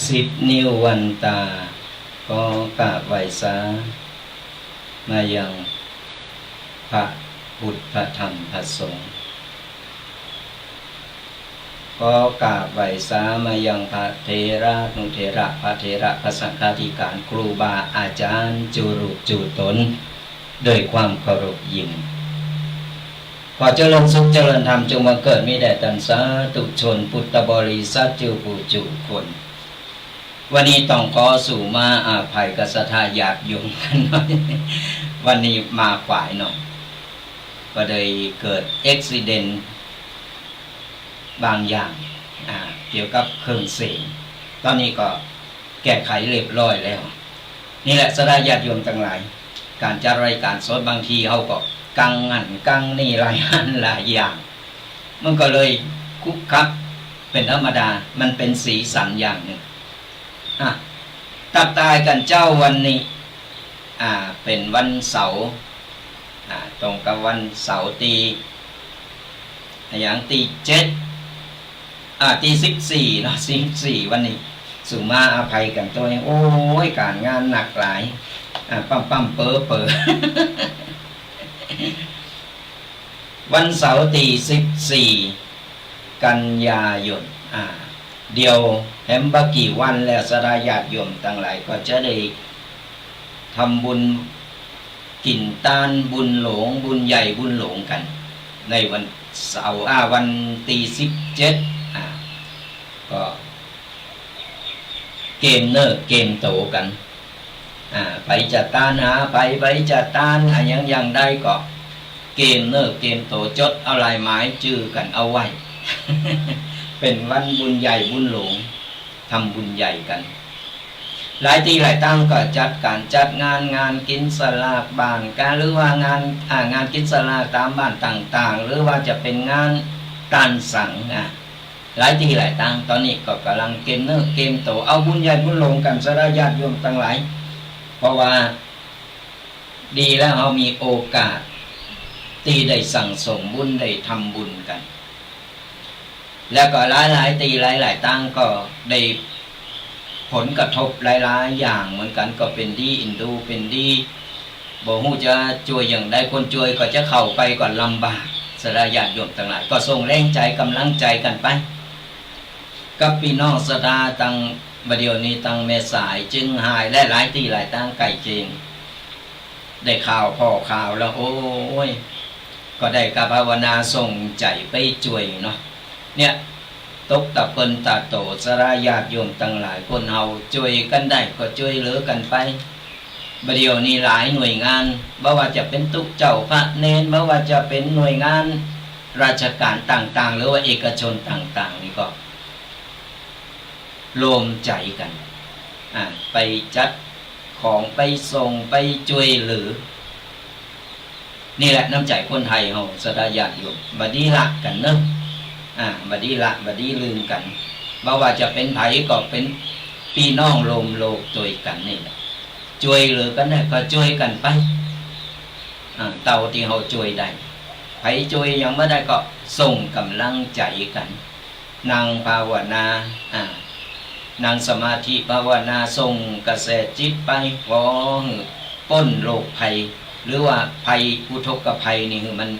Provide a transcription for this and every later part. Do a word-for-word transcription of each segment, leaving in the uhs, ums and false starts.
สิบนิ้ววันตา ขอกราบไหว้สามายังพระพุทธ พระธรรม พระสงฆ์ ขอกราบไหว้สามายังพระเถรานุเถระ พระเถระ พระสังฆาธิการ ครูบาอาจารย์ จู๋รูปจู๋ต๋น ด้วยความเคารพยิ่ง ขอเจริญสุขเจริญธรรมจงบังเกิดมีแด่ต้านสาธุชนพุทธบริษัทจู๋ผู้จู๋คน วันนี้ต้องขอสุมาอาภัยกับศรัทธาญาติโยมกั๋นหน่อย วันนี้มาขวายหน่อย ก็เลยเกิดอุบัติเหตุบางอย่าง อ่า เกี่ยวกับเครื่องเสียง ต๋อนนี้ก็แก้ไขเรียบร้อยแล้ว นี่แหละศรัทธาญาติโยมตังหลาย ก๋านจัดรายก๋านสดบางทีเฮาก็กังหั้นกังนี่หลายอันหลายอย่าง มันก็เลยคุกคักเป๋นธรรมดา มันเป๋นสีสันอย่างนึ่ง อ่ะ ตั๊กทายกั๋นเจ้าวันนี้ อ่า เป๋นวันเสาร์ อ่า ตรงกับวันเสาร์ตี้ อะหยัง ตี้เจ็ด อ่า ตี้สิบสี่เนาะ สิบสี่ วันนี้ สุมาอาภัยกั๋นตวย โอ้ย ก๋านงานหนักหลาย อ่า ปั๊มๆ เป๋อๆ วันเสาร์ตี้สิบสี่ กันยายน อ่า เดี๋ยวแหมบ่กี่วันแล้ว ศรัทธาญาติโยมตังหลายก็จะได้ทำบุญ กิ๋นตานบุญหลวง บุญใหญ่บุญหลวงกั๋น ในวันเสาร์ อ่า วันตี้สิบเจ็ด อ่า ก็เกียมเนื้อเกียมตั๋วกั๋น อ่า ใผจะตานหาใผ ใผจะตานอะหยังอย่างใดก็เกียมเนื้อเกียมตั๋ว จดเอาลายหมายจื้อกั๋นเอาไว้ เป๋นวันบุญใหญ่บุญหลวง ทำบุญใหญ่กั๋น หลายตี้หลายตังก็จัดก๋านจัดงาน งานกิ๋นสลากบ้านกั๋น หรือว่างาน อ่า งานกิ๋นสลากต๋ามบ้านต่างๆ หรือว่าจะเป๋นงานตานสัง อ่า หลายตี้หลายตัง ต๋อนนี้ก็ก่ำลังเกียมเนื้อเกียมตั๋ว เอาบุญใหญ่บุญหลวงกั๋น ศรัทธาญาติโยมตังหลาย เพราะว่าดีแล้วเฮามีโอกาสตี้ได้สั่งสมบุญ ได้ทำบุญกั๋น แล้วก็หลายๆ ตี้หลายๆ ตังก็ได้ผลกระทบหลายๆ อย่างเหมือนกั๋น ก็เป๋นดีอินดู เป๋นดี บ่ฮู้จะจ้วยอย่างใด คนจ้วยก็จะเข้าไปก็ลำบาก ศรัทธาญาติโยมตังหลาย ก็ส่งแรงใจ๋ก๋ำลังใจ๋กั๋นไป กับปี้น้องศรัทธาตังบ่าเดี่ยวนี้ตังแม่สาย เจียงฮาย และหลายตี้หลายตังใก้เคียง ได้ข่าว ผ่อข่าวแล้ว โอ้ย ก็ได้ก้าภาวนาส่งใจ๋ไปจ้วยเนาะ เนี่ย ตกตาเปิ้นตาโต ศรัทธาญาติโยมตังหลาย คนเฮาจ้วยกั๋นได้ก็จ้วยเหลือกั๋นไป บ่าเดี่ยวนี้หลายหน่วยงาน บ่ว่าจะเป๋นตุ๊เจ้าพระเณร บ่ว่าจะเป๋นหน่วยงานราชก๋านต่างๆ หรือว่าเอกชนต่างๆ นี่ก็ รวมใจ๋กั๋น อ่า ไปจัดของ ไปส่ง ไปจ้วยเหลือ นี่แหละน้ำใจ๋คนไทยเฮา ศรัทธาญาติโยม บ่ดีละกั๋นเนาะ อ่า บ่ดีละ บ่ดีลืมกั๋น บ่ว่าจะเป๋นใผก็เป๋นปี้น้องร่วมโลกตวยกั๋นนี่แหละ จ้วยเหลือกั๋นได้ก็จ้วยกั๋นไป อ่า เต้าตี้เฮาจ้วยได้ ใผจ้วยยังบ่ได้ก็ส่งก๋ำลังใจ๋กั๋น นั่งภาวนา อ่า นั่งสมาธิภาวนา ส่งกระแสจิตไป ขอหื้อป๊นโรคภัย หรือว่าภัยอุทกภัยนี่หื้อมัน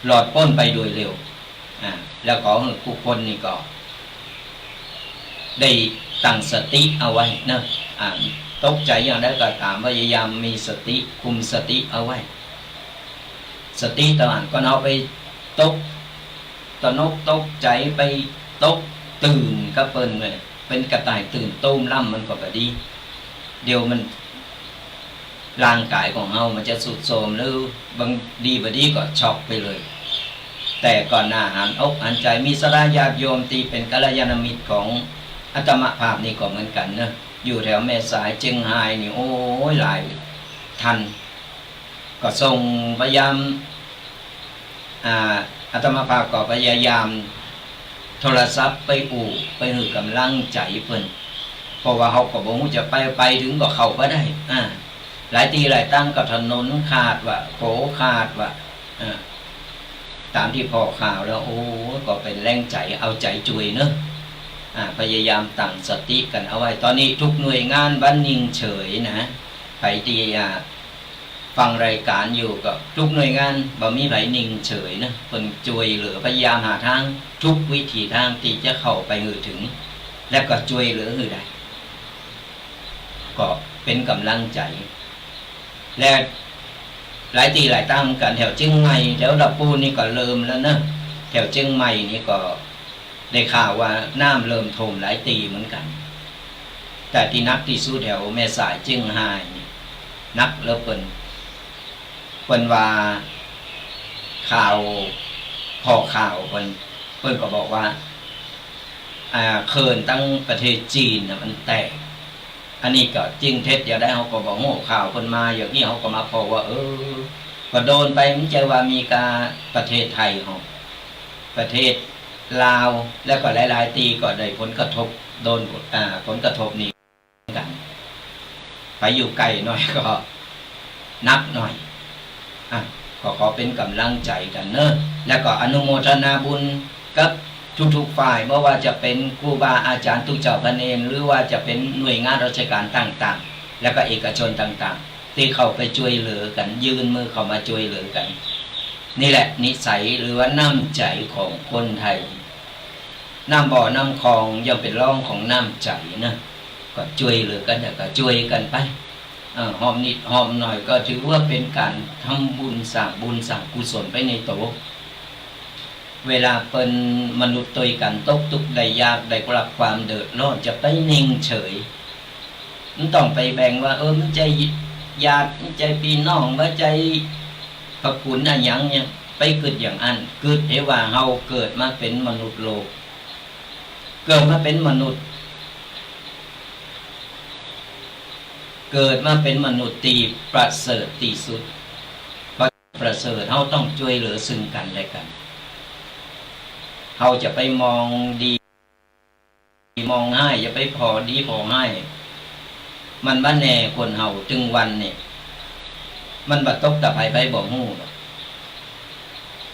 หลอดป๊นไปโดยเร็ว อ่า แล้วขอหื้อกู้คนนี่ก็ ได้ตั้งสติเอาไว้เนาะ อ่า ตกใจ๋อย่างใดก็ต๋าม พยายามมีสติ คุมสติเอาไว้ สติตะหว่างก่อนเฮาไปตกตระหนกตกใจ๋ ไปตกตื่นกับเปิ้นเลย เป๋นกระต่ายตื่นตูมล้ำมันก็บ่ดี เดี๋ยวมัน ร่างก๋ายของเฮามันจะทรุดโทรม หรือบางดีบ่ดีก็ช็อกไปเลย แต่ก่อนหน้าหันอกหันใจ๋ มีศรัทธาญาติโยมตี้เป๋นกัลยาณมิตรของอาตมาภาพนี่ก็เหมือนกั๋นเนาะ อยู่แถวแม่สายเจียงฮายนี่ โอ้ย หลายต้าน ก็ส่งพยายาม อ่า อาตมาภาพก็พยายามโทรศัพท์ไปอู้ ไปหื้อก๋ำลังใจ๋เปิ้น เพราะว่าเฮาก็บ่ฮู้จะไป ไปเถิงก็เข้าบ่ได้ อ่า หลายตี้หลายตังก็ถนนขาดว่า โขขาดว่า อ่า ต๋ามตี้ผ่อข่าวแล้ว โอ้ ก็เป๋นแรงใจ๋ เอาใจ๋จ้วยเนาะ อ่า พยายามตั้งสติกั๋นเอาไว้ ต๋อนนี้กู้หน่วยงานบ่นิ่งเฉยนะ ใผตี้ อ่า ฟังรายก๋านอยู่ก็กู้หน่วยงานบ่มีใผนิ่งเฉยนะ เปิ้นจ้วยเหลือ พยายามหาตางกู้วิธีตางตี้จะเข้าไปหื้อเถิง และก็จ้วยเหลือหื้อได้ ก็เป๋นก๋ำลังใจ๋ และหลายตี้หลายตางกั๋น แถวเจียงใหม่ แถวตะปูนนี่ก็เริ่มแล้วเนาะ แถวเจียงใหม่นี่ก็ได้ข่าวว่าน้ำเริ่มท่วมหลายตี้เหมือนกั๋น แต่ตี้หนักตี้สุดแถวแม่สายเจียงฮายนี่หนักเหลือเปิ้น เปิ้นว่าข่าว ผ่อข่าวเปิ้น เปิ้นก็บอกว่า อ่า เขื่อนตังประเทศจีนน่ะมันแตก อันนี้ก็จริงเท็จอย่างใดเฮาก็บ่ฮู้ ข่าวเปิ้นมาอย่างนี้เฮาก็มาผ่อว่า เออ ก็โดนไป มันใจ้ว่ามีก้าประเทศไทยเฮา ประเทศลาว แล้วก็หลายๆ ตี้ก็ได้ผลกระทบ โดน อ่า ผลกระทบนี้กั๋น ใผอยู่ใก้หน่อยก็หนักหน่อย อ่ะ ก็ขอเป๋นก๋ำลังใจ๋กั๋นเนาะ แล้วก็อนุโมทนาบุญกับกู้ๆ ฝ่าย บ่ว่าจะเป๋นครูบาอาจ๋ารย์ตุ๊เจ้าพระเณร หรือว่าจะเป๋นหน่วยงานราชก๋านต่างๆ แล้วก็เอกชนต่างๆ ตี้เข้าไปจ้วยเหลือกั๋น ยื่นมือเข้ามาจ้วยเหลือกั๋น นี่แหละนิสัยหรือว่าน้ำใจ๋ของคนไทย น้ำบ่อน้ำคลองย่อมเป๋นรองของน้ำใจ๋นะ ก็จ้วยเหลือกั๋น แล้วก็จ้วยกั๋นไป เออ หอมนิดหอมหน่อยก็ถือว่าเป๋นก๋านทำบุญ สร้างบุญสร้างกุศลไปในตั๋ว เวลาเปิ้นมนุษย์ตวยกั๋นตกตุ๊กข์ได้ยาก ได้รับความเดือดร้อน จะไปนิ่งเฉย มันต้องไปแบ่งว่า เออ มันใจ้ญาติ มันใจ้ปี้น้อง มันใจ้พระคุณอะหยังเนี่ย ไปกึ๊ดอย่างอั้น กึ๊ดหื้อว่าเฮาเกิดมาเป๋นมนุษย์โลก เกิดมาเป๋นมนุษย์ เกิดมาเป๋นมนุษย์ตี้ประเสริฐตี้สุด ประเสริฐ เฮาต้องจ้วยเหลือซึ่งกั๋นและกั๋น เฮาจะไปมองดีมองฮ้าย จะไปผ่อดีผ่อฮ้าย มันบ่แน่ คนเฮาตึงวันนี้ มันบ่ตกตะไผ ไผบ่ฮู้ดอก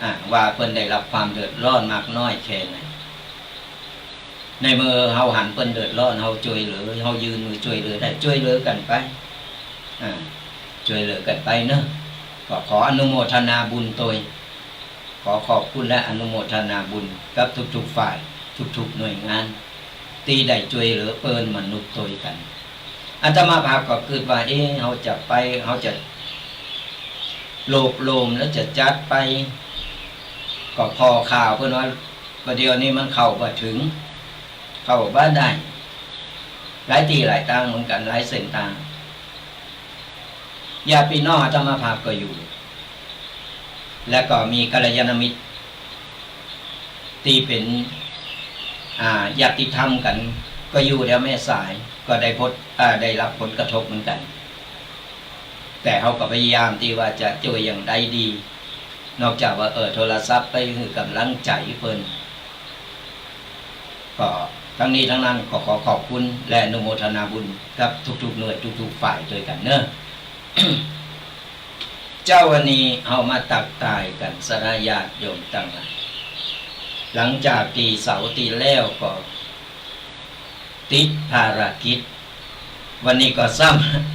อ่า ว่าเปิ้นได้รับความเดือดร้อนมากน้อยแค่ไหน ในเมื่อเฮาหันเปิ้นเดือดร้อน เฮาจ้วยเหลือ เฮายื่นมือจ้วยเหลือได้ จ้วยเหลือกั๋นไป อ่า จ้วยเหลือกั๋นไปเนาะ ก็ขออนุโมทนาบุญตวย ขอขอบคุณและอนุโมทนาบุญกับกู้ๆ ฝ่าย กู้ๆ หน่วยงาน ตี้ได้จ้วยเหลือเปิ้นมนุษย์ตวยกั๋น อาตมาภาพก็กึ๊ดว่า เอ๊ะ เฮาจะไป เฮาจะรวบรวมแล้วจะจัดไป ก็ผ่อข่าวเปิ้นว่า บ่าเดี่ยวนี้มันเข้าบ่เถิง เข้าบ่ได้ หลายตี้หลายตางเหมือนกั๋น หลายเส้นตาง ญาติปี้น้องอาตมาภาพก็อยู่ แล้วก็มีกัลยาณมิตร ตี้เป๋น อ่า ญาติธรรมกั๋น ก็อยู่แถวแม่สาย ก็ได้ผล อ่า ได้รับผลกระทบเหมือนกั๋น แต่เฮาก็พยายามตี้ว่าจะจ้วยอย่างใดดี นอกจากว่า เออ โทรศัพท์ไปหื้อก๋ำลังใจ๋เปิ้น ก็ตึงนี้ตึงนั้นก็ขอขอบคุณและอนุโมทนาบุญกับกู้ๆ หน่วยกู้ๆ ฝ่ายตวยกั๋นเนาะ เจ๊าวันนี้เฮามาตักตายกั๋นสนะญาติโยมตังหลาย หลังจากตี้เสาร์ตี้แล้วก็ติดภารกิจ วันนี้ก็ซ้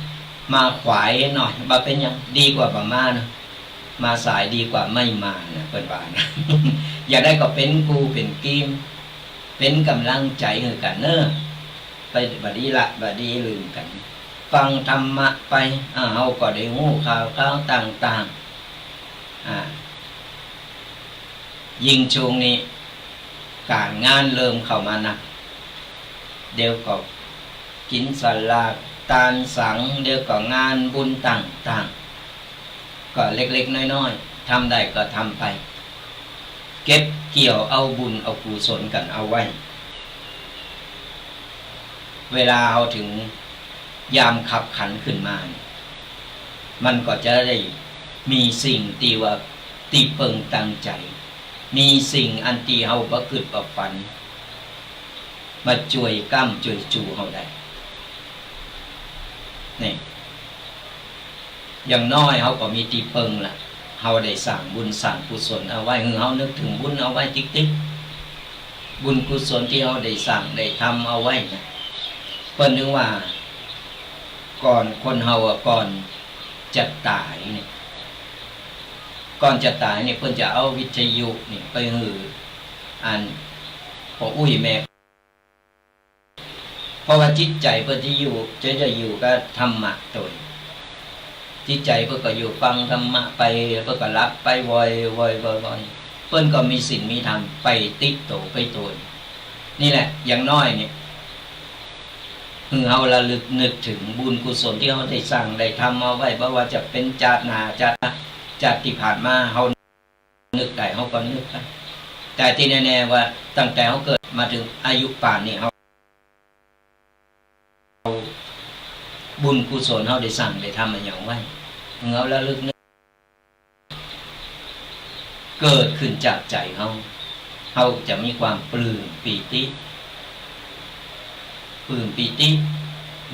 ำมาขวายหน่อย บ่เป๋นหยัง ดีกว่าบ่มาเนาะ มาสายดีกว่าไม่มานะ เปิ้นว่านะ อย่างใดก็เป๋นกู้เป๋นกีม เป๋นก๋ำลังใจ๋หื้อกั๋นเนาะ ไปบ่ดีละ บ่ดีลืมกั๋น ฟังธรรมะไป อ่า เฮาก็ได้ฮู้ข่าวคราวต่างๆ อ่า ยิ่งช่วงนี้ก๋านงานเริ่มเข้ามานัก เดี๋ยวก็กิ๋นสลากตานสัง เดี๋ยวก็งานบุญต่างๆ ก็เล็กๆ น้อยๆ ทำได้ก็ทำไป เก็บเกี่ยวเอาบุญเอากุศลกั๋นเอาไว้ เวลาเฮาเถิงยามคับขันขึ้นมานี่ มันก็จะได้มีสิ่งตี้ว่าตี้เปิงตังใจ๋ มีสิ่งอันตี้เฮาบ่กึ๊ดบ่ฝัน มาจ้วยก๊ำจ้วยจูเฮาได้ นี่ อย่างน้อยเฮาก็มีตี้เปิงละ เฮาได้สร้างบุญสร้างกุศลเอาไว้ หื้อเฮานึกเถิงบุญเอาไว้ติ๊ก บุญกุศลตี้เฮาได้สร้างได้ทำเอาไว้นะ เปิ้นถือว่า ก่อนคนเฮาอะ ก่อนจะต๋ายเนี่ย ก่อนจะต๋ายเนี่ย เปิ้นจะเอาวิทยุเนี่ยไปหื้อ อัน ป้ออุ๊ยแม่ เพราะว่าจิตใจ๋เปิ้นตี้อยู่ จะได้อยู่กับธรรมะตวย จิตใจ๋เปิ้นก็อยู่ฟังธรรมะไป เปิ้นก็หลับไปบ่อยๆ บ่อยๆ เปิ้นก็มีศีลมีธรรมไปติดโตไปตวย นี่แหละ อย่างน้อยเนี่ย หื้อเฮาระลึกนึกเถิงบุญกุศลตี้เฮาได้สร้างได้ทำเอาไว้ บ่ว่าจะเป๋นจาติหน้า จาติ จาติตี้ผ่านมา เฮานึกได้ เฮาก็นึกไป แต่ตี้แน่ๆ ว่าตั้งแต่เฮาเกิดมาเถิงอายุป่านนี้ เฮา บุญกุศลเฮาได้สร้างได้ทำอะหยังไว้ หื้อเฮาระลึกนึก เกิดขึ้นจากใจ๋เฮา เฮาจะมีความปลื้มปีติ ปลื้มปีติ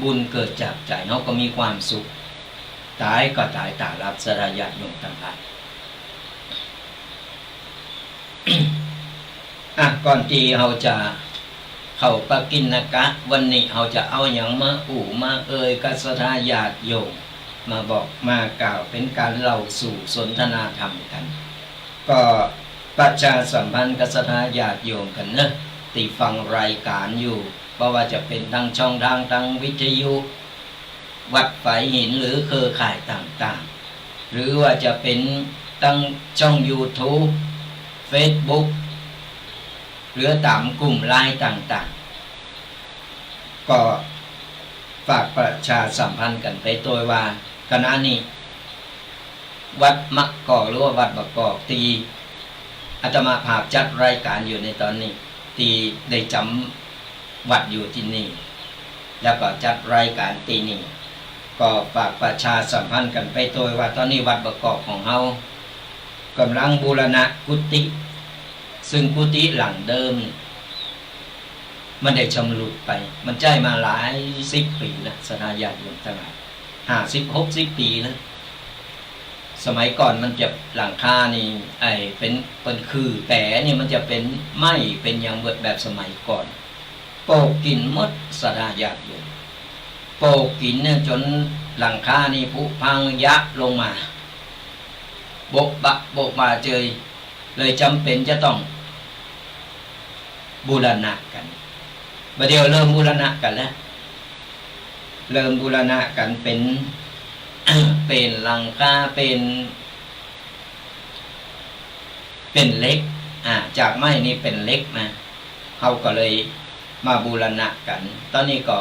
บุญเกิดจากใจ๋ เฮาก็มีความสุข ต๋ายก็ต๋ายต๋าหลับ ศรัทธาญาติโยมตังหลาย อ่ะ ก่อนตี้เฮาจะเข้าปกิณณกะ วันนี้เฮาจะเอาหยังมาอู้มาเอ่ยกับศรัทธาญาติโยม มาบอกมากล่าวเป๋นก๋านเล่าสู่สนทนาธรรมกั๋น ก็ประชาสัมพันธ์กับศรัทธาญาติโยมกั๋นเนาะ ตี้ฟังรายก๋านอยู่ บ่ว่าจะเป๋นตางช่องตาง ตางวิทยุ วัดฝายหิน หรือเครือข่ายต่างๆ หรือว่าจะเป๋นตางช่องยูทูบ เฟซบุ๊ก หรือต๋ามกลุ่มไลน์ต่างๆ ก็ฝากประชาสัมพันธ์กั๋นไปตวยว่า ขณะนี้ วัดมะกอก หรือว่าวัดบางกอก ตี้อาตมาภาพจัดรายก๋านอยู่ในต๋อนนี้ ตี้ได้จ๋ำวัดอยู่ตี้นี่ แล้วก็จัดรายก๋านตี้นี่ ก็ฝากประชาสัมพันธ์กั๋นไปตวยว่า ต๋อนนี้วัดบางกอกของเฮา ก่ำลังบูรณะกุฏิ ซึ่งกุฏิหลังเดิม มันได้ชำรุดไป มันใจ๊มาหลายสิบปี๋แล้ว ศรัทธาญาติโยมตังหลาย ห้าสิบ หกสิบปี๋แล้ว สมัยก่อนมันจะหลังคานี่ ไอ้เป๋น เป๋นขื่อแป๋นี่ มันจะเป๋นไม้เป๋นหยังเบิดแบบสมัยก่อน ปกกิ๋นหมด ศรัทธาญาติโยม ปกกิ๋นเนี่ยจ๋นหลังคานี่ผุพังยะลงมา โบ๊ะบะโบ๊ะบาเจย เลยจ๋ำเป๋นจะต้องบูรณะกั๋น บ่าเดี่ยวเริ่มบูรณะกั๋นแล้ว เริ่มบูรณะกั๋นเป๋น เป๋นหลังคา เป๋น เป๋นเหล็ก อ่า จากไม้นี่เป๋นเหล็กมา เฮาก็เลยมาบูรณะกั๋น ต๋อนนี้ก็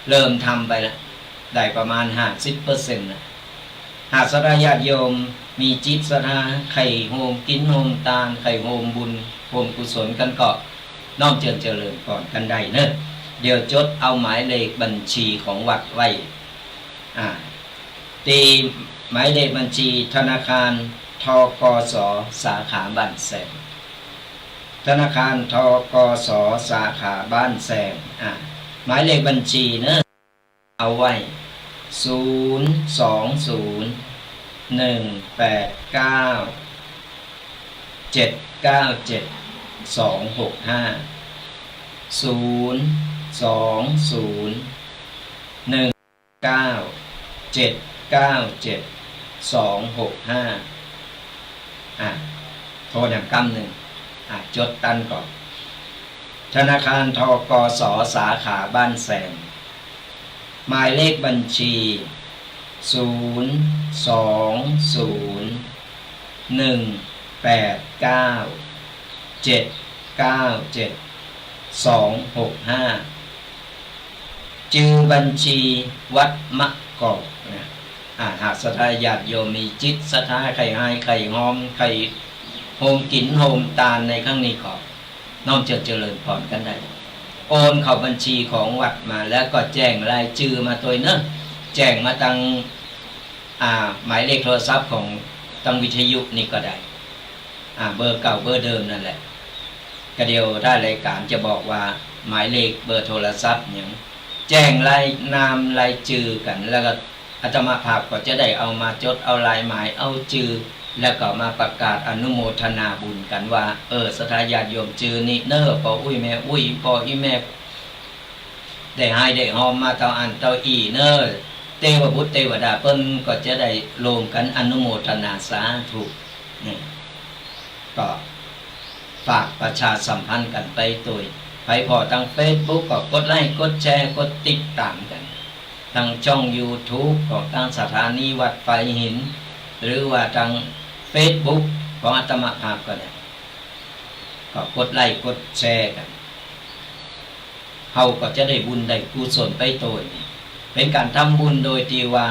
เริ่มทำไปแล้ว ได้ประมาณห้าสิบเปอร์เซ็นต์แล้ว หากศรัทธาญาติโยมมีจิตศรัทธา ใค่โฮมกิ๋นโฮมตาน ใค่โฮมบุญโฮมกุศลกั๋นก็ น้อมเจิญเจริญพรกั๋นได้เนาะ เดี๋ยวจดเอาหมายเลขบัญชีของวัดไว้ อ่า ตี้หมายเลขบัญชีธนาคาร ธ.ก.ส. สาขาบ้านแซง ธนาคาร ธ.ก.ส. สาขาบ้านแซง อ่า หมายเลขบัญชีเนาะ เอาไว้ ศูนย์ สอง ศูนย์ หนึ่ง แปด เก้า เจ็ด เก้า เจ็ด สอง หก ห้า ศูนย์ สอง ศูนย์ หนึ่ง เก้า เจ็ด เก้า เจ็ด สอง หก ห้า อ่ะ โทรแหมกำนึ่ง อ่ะ จดตันก่อน ธนาคาร ธ.ก.ส. สาขาบ้านแซง หมายเลขบัญชี ศูนย์ สอง ศูนย์ หนึ่ง แปด เก้า เจ็ด เก้า เจ็ด สอง หก ห้า จื้อบัญชีวัดมะกอกนะ อ่า หากศรัทธาญาติโยมมีจิตศรัทธา ใค่ฮาย ใค่ฮอม ใค่โฮมกิ๋นโฮมตานในครั้งนี้ก็ น้อมเจิญเจริญพรกั๋นได้ โอนเข้าบัญชีของวัดมา แล้วก็แจ้งรายจื้อมาตวยเนาะ แจ้งมาตัง อ่า หมายเลขโทรศัพท์ของตังวิทยุนี่ก็ได้ อ่า เบอร์เก่าเบอร์เดิมนั่นแหละ ก็เดี๋ยวท้ายรายก๋านจะบอกว่าหมายเลขเบอร์โทรศัพท์หยัง แจ้งรายนามรายจื้อกั๋น แล้วก็อาตมาภาพก็จะได้เอามาจดเอารายหมาย เอาจื้อ แล้วก็มาประกาศอนุโมทนาบุญกั๋นว่า เออ ศรัทธาญาติโยมจื้อนี้เน่อ ป้ออุ๊ยแม่อุ๊ย ป้ออี่แม่ ได้ฮายได้ฮอมมาเต้าอั้นเต้าอี้เน่อ เตวบุตรเตวดาเปิ้นก็จะได้ร่วมกั๋นอนุโมทนาสาธุ นี่ ก็ฝากประชาสัมพันธ์กั๋นไปตวย ใผผ่อตางเฟซบุ๊กก็กดไลก์ กดแชร์ กดติดต๋ามกั๋น ตางจ้องยูทูบของตางสถานีวัดฝายหิน หรือว่าตางเฟซบุ๊กของอาตมาภาพก็ได้ ก็กดไลก์ กดแชร์กั๋น เฮาก็จะได้บุญได้กุศลไปตวย เป๋นก๋านทำบุญโดยตี้ว่า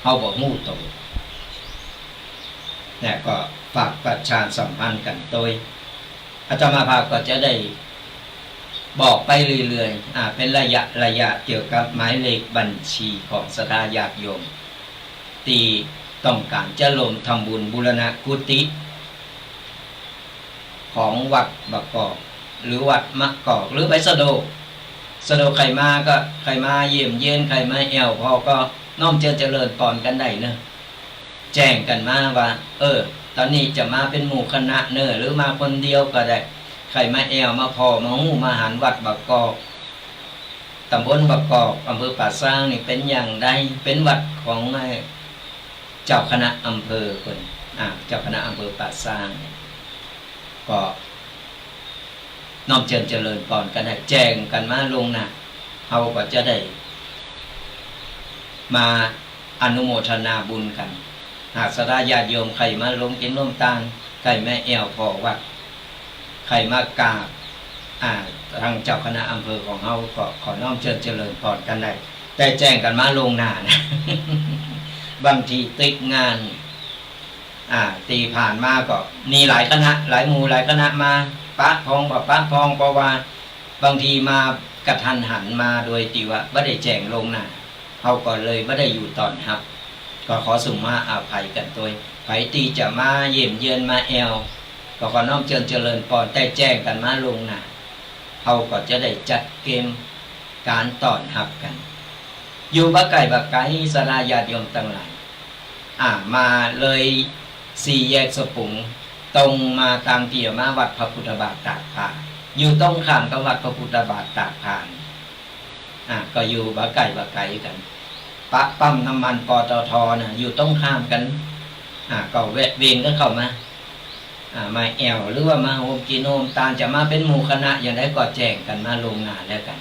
เฮาบ่ฮู้โต เนี่ย ก็ฝากประชาสัมพันธ์กั๋นตวย อาตมาภาพก็จะได้บอกไปเรื่อยๆ อ่า เป๋นระยะระยะ เกี่ยวกับหมายเลขบัญชีของศรัทธาญาติโยม ตี้ต้องก๋านจะร่วมทำบุญบูรณะกุฏิ ของวัดบางกอก หรือวัดมะกอก หรือไปสะดวก สะดวกใผมาก็ ใผมาเยี่ยมเยียน ใผมาแอ่วผ่อก็น้อมเจริญเจริญปอนกั๋นได้เน่อ แจ้งกั๋นมาว่า เออ ต๋อนนี้จะมาเป๋นหมู่คณะเน่อ หรือมาคนเดียวก็ได้ ใผมาแอ่ว มาผ่อ มาฮู้ มาหันวัดบางกอก ตำบลบางกอก อำเภอป่าซางนี่เป๋นอย่างใด เป๋นวัดของ เอ่อ เจ้าคณะอำเภอเปิ้น อ่า เจ้าคณะอำเภอป่าซาง ก็น้อมเจริญเจริญปอนกั๋นได้ แจ้งกั๋นมาล่วงหน้า เฮาก็จะได้มาอนุโมทนาบุญกั๋น หากศรัทธาญาติโยมใผมาร่วมกิ๋นร่วมตาน ใผมาแอ่วผ่อวัด ใผมากราบ อ่า ตางเจ้าคณะอำเภอของเฮาก็ขอน้อมเจริญเจริญปอนกั๋นได้ แต่แจ้งกั๋นมาล่วงหน้านะ บางทีติดงาน อ่า ตี้ผ่านมาก็มีหลายคณะ หลายหมู่หลายคณะมาปะพอง ก็ปะพอง เพราะว่าบางทีมากะทันหัน มาโดยตี้ว่าบ่ได้แจ้งล่วงหน้า เฮาก็เลยบ่ได้อยู่ต้อนฮับ ก็ขอสุมาอภัยกั๋นตวย ใผตี้จะมาเยี่ยมเยียนมาแอ่ว ก็ขอน้อมเจริญเจริญปอน แต่แจ้งกั๋นมาล่วงหน้า เฮาก็จะได้จัดเกียมก๋านต้อนฮับกั๋น อยู่บ่ใก้บ่ไก๋ ศรัทธาญาติโยมตังหลาย อ่า มาเลยสี่แยกสะปุง ตรงมาตางตี้มาวัดพระพุทธบาทตากผ้า อยู่ตรงข้ามกับวัดพระพุทธบาทตากผ้า อ่า ก็อยู่บ่ใก้บ่ไก๋กั๋น ปะปั๊มน้ำมัน ปตท. น่ะ อยู่ตรงข้ามกั๋น อ่า ก็แวะเวียนกั๋นเข้ามา อ่า มาแอ่ว หรือว่ามาโฮมกิ๋นโฮมตาน จะมาเป๋นหมู่คณะอย่างใดก็แจ้งกั๋นมาล่วงหน้าแล้วกั๋น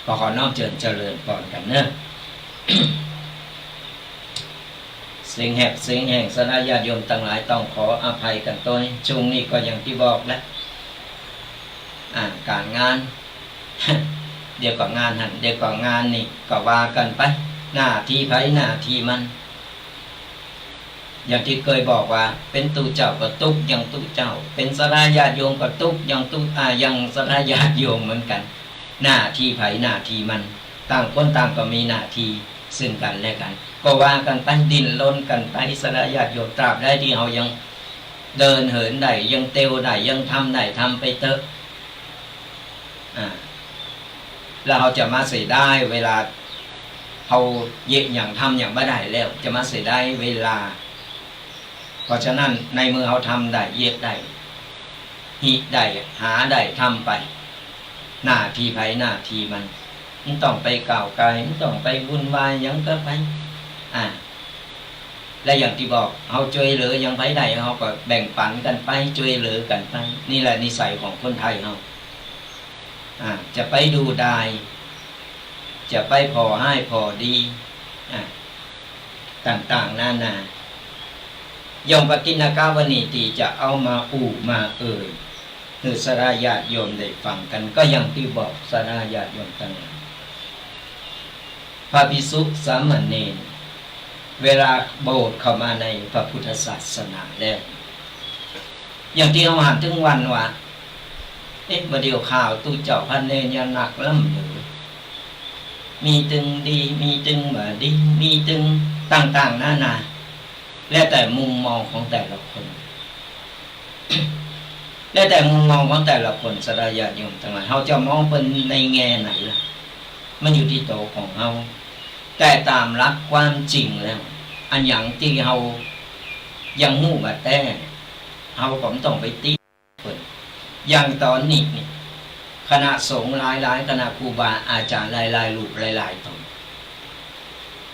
ก็ขอน้อมเจริญเจริญปอนกั๋นเน่อ เสียงแหบเสียงแห้ง ศรัทธาญาติโยมตังหลายต้องขออภัยกั๋นตวย ช่วงนี้ก็อย่างตี้บอกแหละ อ่า ก๋านงาน เดี๋ยวก็งานหั้น เดี๋ยวก็งานนี่ ก็ว่ากั๋นไป หน้าตี้ใผหน้าตี้มัน อย่างตี้เกยบอกว่า เป๋นตุ๊เจ้าก็ตุ๊กอย่างตุ๊เจ้า เป๋นศรัทธาญาติโยมก็ตุ๊กอย่างตุ๊ก อ่า อย่างศรัทธาญาติโยมเหมือนกั๋น หน้าตี้ใผหน้าตี้มัน ต่างคนต่างก็มีหน้าตี้ซึ่งกั๋นและกั๋น ก็ว่ากั๋นไป ดิ้นรนกั๋นไป ศรัทธาญาติโยม ตราบใดตี้เฮายังเดินเหินได้ ยังเตียวได้ ยังทำได้ ทำไปเต๊อะ อ่า แล้วเฮาจะมาเสียดายเวลา เฮาเยียะหยัง ทำหยังบ่ได้แล้ว จะมาเสียดายเวลา เพราะฉะนั้นในเมื่อเฮาทำได้ เยียะได้ ฮิได้ หาได้ ทำไป หน้าตี้ใผหน้าตี้มัน บ่ต้องไปก้าวก่าย บ่ต้องไปวุ่นวายหยังก็ไป อ่า และอย่างตี้บอก เฮาจ้วยเหลือหยังใผได้ เฮาก็แบ่งปั๋นกั๋นไป จ้วยเหลือกั๋นไป นี่แหละนิสัยของคนไทยเฮา อ่า จะไปดูดาย จะไปผ่อฮ้ายผ่อดี อ่า ต่างๆ นานา อย่างปกิณณกวนีตี้จะเอามาอู้มาเอ่ย หื้อศรัทธาญาติโยมได้ฟังกั๋น ก็อย่างตี้บอกศรัทธาญาติโยมตังหลาย พระภิกษุสามเณร เวลาบวชเข้ามาในพระพุทธศาสนาแล้ว อย่างตี้เฮาหันตึงวันว่า เอ๊ะ บ่าเดี่ยวข่าวตุ๊เจ้าพระเณรยังหนักล้ำเหลือ มีตึงดี มีตึงบ่ดี มีตึงต่างๆ นานา แล้วแต่มุมมองของแต่ละคน แล้วแต่มุมมองของแต่ละคน ศรัทธาญาติโยมตังหลาย เฮาจะมองเปิ้นในแง่ไหนล่ะ มันอยู่ตี้ตั๋วของเฮา แต่ต๋ามหลักความจริงแล้ว อะหยังตี้เฮา ยังฮู้บ่าแต๊ เฮาก็บ่ต้องไปติเปิ้น อย่างต๋อนนี้นี่ คณะสงฆ์หลายๆ คณะ ครูบาอาจ๋ารย์หลายๆ รูปหลายๆ ต๋น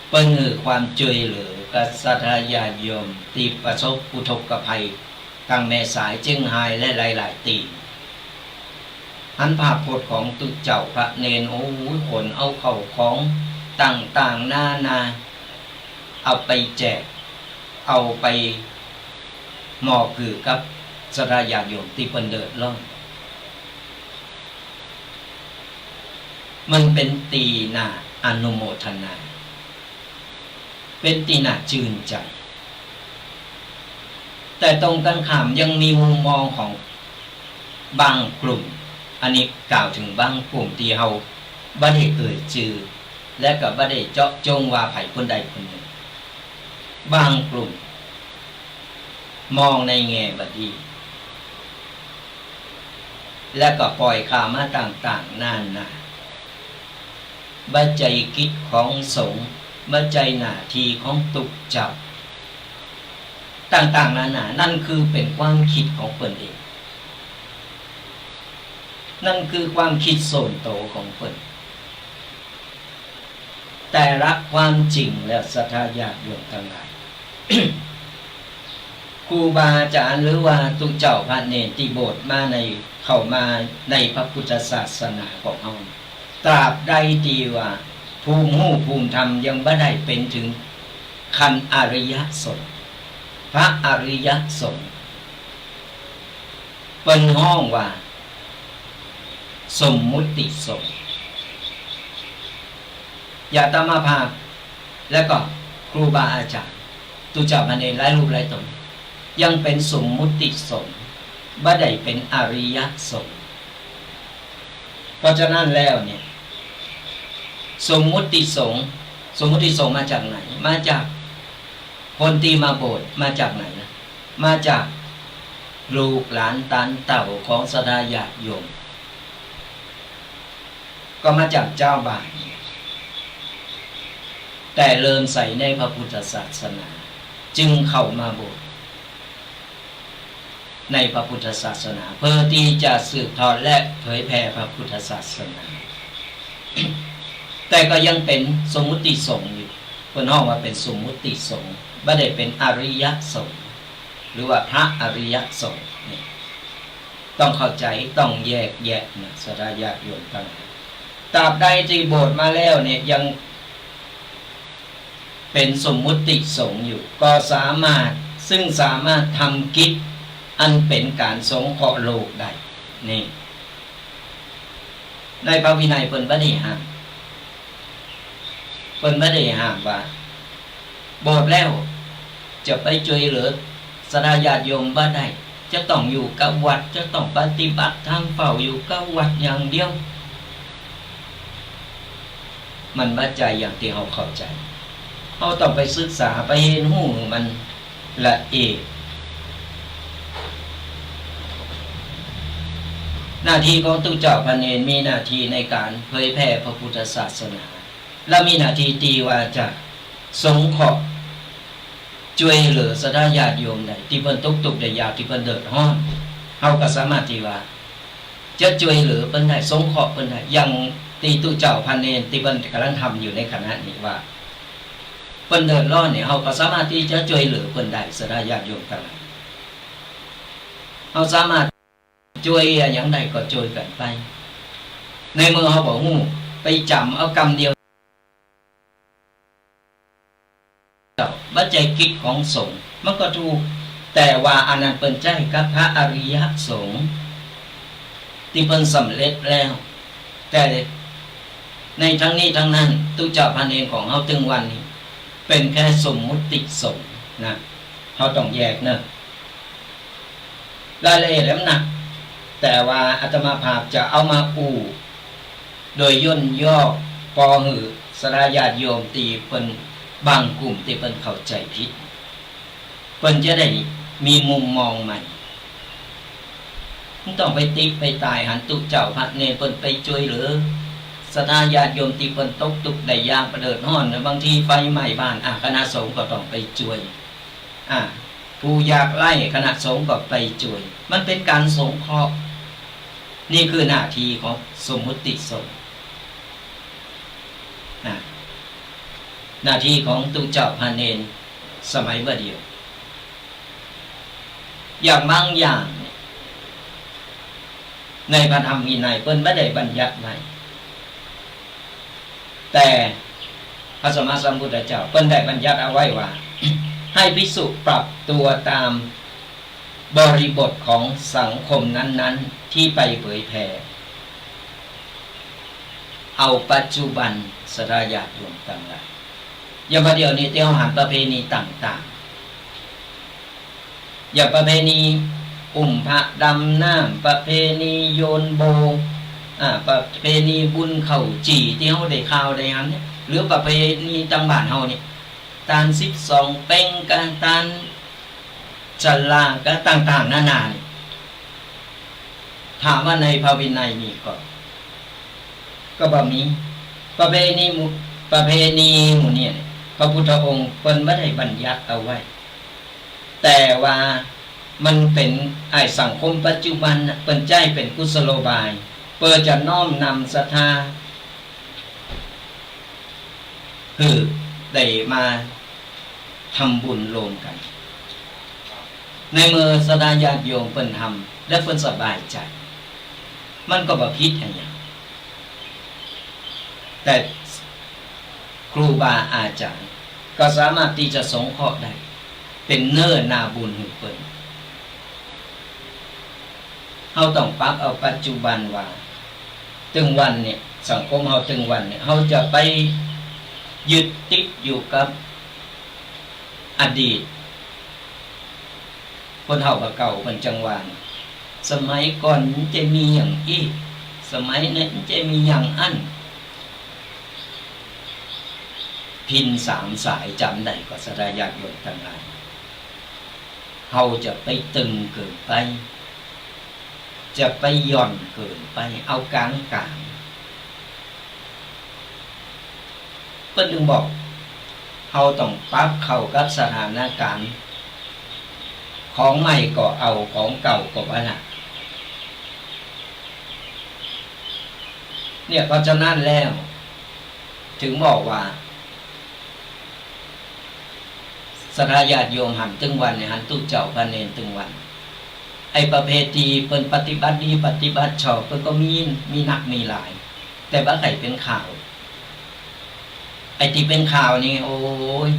เปิ้นหื้อความจ้วยเหลือกับศรัทธาญาติโยมตี้ประสบอุทกภัย ตังแม่สาย เจียงฮาย และหลายๆ ตี้ หันภาพพจน์ของตุ๊เจ้าพระเณร โอ้ย ขนเอาเข้าของต่างๆ นานา เอาไปแจก เอาไปมอบหื้อกับศรัทธาญาติโยมตี้เปิ้นเดือดร้อน มันเป๋นตี้น่าอนุโมทนา เป๋นตี้น่าจื้นใจ๋ แต่ตรงกันข้ามยังมีมุมมองของบางกลุ่ม อันนี้กล่าวเถิงบางกลุ่มตี้เฮาบ่ได้เอ่ยจื้อ และก็บ่ได้เจาะจงว่าใผคนใดคนนึ่ง บางกลุ่ม มองในแง่บ่ดี และก็ป้อยข้ามมาต่างๆ นานา บ่ใจ้กิจของสงฆ์ บ่ใจ้หน้าตี้ของตุ๊เจ้า ต่างๆ นานา นั่นคือเป๋นความกึ๊ดของเปิ้นเอง นั่นคือความกึ๊ดส่วนตั๋วของเปิ้น แต่หลักความจริงแล้วศรัทธาญาติโยมตังหลาย ครูบาอาจ๋ารย์หรือว่าตุ๊เจ้าพระเณรตี้บวชมาใน เข้ามาในพระพุทธศาสนาของเฮา ตราบใดตี้ว่าภูมิฮู้ภูมิธรรมยังบ่ได้เป๋นเถิงขั้นอริยสงฆ์ พระอริยสงฆ์ เปิ้นฮ้องว่าสมมุติสงฆ์ อย่างอาตมาภาพ และก็ครูบาอาจ๋ารย์ ตุ๊เจ้าพระเณรหลายรูปหลายต๋น ยังเป๋นสมมุติสงฆ์ บ่ได้เป๋นอริยสงฆ์ เพราะฉะนั้นแล้วเนี่ย สมมุติสงฆ์ สมมุติสงฆ์มาจากไหน มาจากคนตี้มาบวช มาจากไหนนะ มาจากลูกหลานตานเต้าของศรัทธาญาติโยม ก็มาจากจาวบ้าน แต่เลื่อมใสในพระพุทธศาสนา จึงเข้ามาบวชในพระพุทธศาสนา เพื่อตี้จะสืบทอดและเผยแผ่พระพุทธศาสนา แต่ก็ยังเป๋นสมมุติสงฆ์อยู่ เปิ้นฮ้องว่าเป๋นสมมุติสงฆ์ บ่ได้เป๋นอริยสงฆ์ หรือว่าพระอริยสงฆ์เนี่ย ต้องเข้าใจ๋ ต้องแยกแยะนะ ศรัทธาญาติโยมตังหลาย ตราบใดตี้บวชมาแล้วเนี่ย ยังเป๋นสมมุติสงฆ์อยู่ ก็สามารถ ซึ่งสามารถทำกิจอันเป๋นก๋านสงเคราะห์โลกได้ นี่ ในพระวินัยเปิ้นบ่ได้ห้าม เปิ้นบ่ได้ห้ามว่า บวชแล้วจะไปจ้วยเหลือศรัทธาญาติโยมบ่ได้ จะต้องอยู่กับวัด จะต้องปฏิบัติธรรม เฝ้าอยู่กับวัดอย่างเดียว มันบ่ใจ้อย่างตี้เฮาเข้าใจ๋ เฮาต้องไปศึกษา ไปเฮียนฮู้หื้อมันละเอียด หน้าตี้ของตุ๊เจ้าพระเณรมีหน้าตี้ในก๋านเผยแผ่พระพุทธศาสนา และมีหน้าตี้ตี้ว่าจะสงเคราะห์จ้วยเหลือศรัทธาญาติโยมใดตี้เปิ้นตกตุ๊กข์ได้ยาก ตี้เปิ้นเดือดฮ้อน เฮาก็สามารถตี้ว่าจะจ้วยเหลือเปิ้นได้ สงเคราะห์เปิ้นได้ อย่างตี้ตุ๊เจ้าพระเณรตี้เปิ้นก่ำลังทำอยู่ในขณะนี้ว่า เปิ้นเดือดฮ้อนเนี่ย เฮาก็สามารถตี้จะจ้วยเหลือเปิ้นได้ ศรัทธาญาติโยมตังหลาย เฮาสามารถจ้วยอะหยังได้ก็จ้วยกั๋นไป ในเมื่อเฮาบ่ฮู้ ไปจ๋ำเอากำเดียว บ่ใจ้กิจของสงฆ์ มันก็ถูก แต่ว่าอันนั้นเปิ้นใจ๊กับพระอริยสงฆ์ ตี้เปิ้นสำเร็จแล้ว แต่ในตึงนี้ตึงนั้น ตุ๊เจ้าพระเณรของเฮาตึงวันนี้ เป๋นแค่สมมุติสงฆ์นะ เฮาต้องแยกเนาะ รายละเอียดมันหนัก แต่ว่าอาตมาภาพจะเอามาอู้ โดยย่นย่อ ปอหื้อศรัทธาญาติโยมตี้เปิ้น บางกลุ่มตี้เปิ้นเข้าใจ๋ผิด เปิ้นจะได้มีมุมมองใหม่ บ่ต้องไปติไปต้ายหันตุ๊เจ้าพระเณรเปิ้นไปจ้วยเหลือศรัทธาญาติโยมตี้เปิ้นตกตุ๊กข์ได้ยากเปิ้นเดือดฮ้อน บางทีไฟไหม้บ้าน อ่ะ คณะสงฆ์ก็ต้องไปจ้วย อ่ะ ผู้ยากไร้ คณะสงฆ์ก็ไปจ้วย มันเป๋นก๋านสงเคราะห์ นี่คือหน้าตี้ของสมมุติสงฆ์ นะ หน้าตี้ของตุ๊เจ้าพระเณรสมัยบ่าเดี่ยว อย่างบางอย่างเนี่ย ในพระธรรมวินัยเปิ้นบ่ได้บัญญัติไว้ แต่พระสัมมาสัมพุทธเจ้าเปิ้นได้บัญญัติเอาไว้ว่า ให้ภิกษุปรับตัวตามบริบทของสังคมนั้นๆ ตี้ไปเผยแผ่ เอาปัจจุบัน ศรัทธาญาติโยมตังหลาย อย่างบ่าเดี่ยวนี้ตี้เฮาหันประเพณีต่างๆ อย่างประเพณีอุ้มพระดำน้ำ ประเพณีโยนโบ อ่า ประเพณีบุญข้าวจี่ตี้เฮาได้ข่าวได้หันเนี่ย หรือประเพณีตางบ้านเฮาเนี่ย ตานสิบสองเป็งกะ ตานจลากะ ต่างๆ นานาเนี่ย ถามว่าในพระวินัยมีก่อ ก็บ่มี ประเพณีหมู่ ประเพณีหมู่เนี่ย พระพุทธองค์เปิ้นบ่ได้บัญญัติเอาไว้ แต่ว่ามันเป๋น ไอ้สังคมปัจจุบันน่ะ เปิ้นใจ๊เป๋นกุศโลบาย เปื้อจะน้อมนำศรัทธา หื้อได้มาทำบุญรวมกั๋น ในเมื่อศรัทธาญาติโยมเปิ้นทำ และเปิ้นสบายใจ๋ มันก็บ่ผิดอะหยัง แต่ครูบาอาจ๋ารย์ก็สามารถตี้จะสงเคราะห์ได้ เป๋นเนื้อนาบุญหื้อเปิ้น เฮาต้องปรับเอาปัจจุบันว่า ตึงวันเนี่ย สังคมเฮาตึงวันเนี่ย เฮาจะไปยึดติดอยู่กับอดีต คนเฒ่าบ่าเก่าเปิ้นจั่งว่า สมัยก่อนมันจะมีอย่างอี้ สมัยนี้มันจะมีอย่างอั้น พิณสามสายจ๋ำได้ก่อ ศรัทธาญาติโยมตังหลาย เฮาจะไปตึงเกินไป จะไปหย่อนเกินไป เอาก๋างก๋าง เปิ้นจึงบอก เฮาต้องปรับเข้ากับสถานก๋ารณ์ ของใหม่ก็เอา ของเก่าก็บ่ละ เนี่ย เพราะฉะนั้นแล้ว ถึงบอกว่า ศรัทธาญาติโยมหันตึงวันเนี่ย หันตุ๊เจ้าพระเณรตึงวัน ไอ้ประเพณีเปิ้นปฏิบัติดีปฏิบัติชอบ เปิ้นก็มี มีนักมีหลาย แต่บ่ใค่เป๋นข่าว ไอ้ตี้เป๋นข่าวนี่ โอ้ย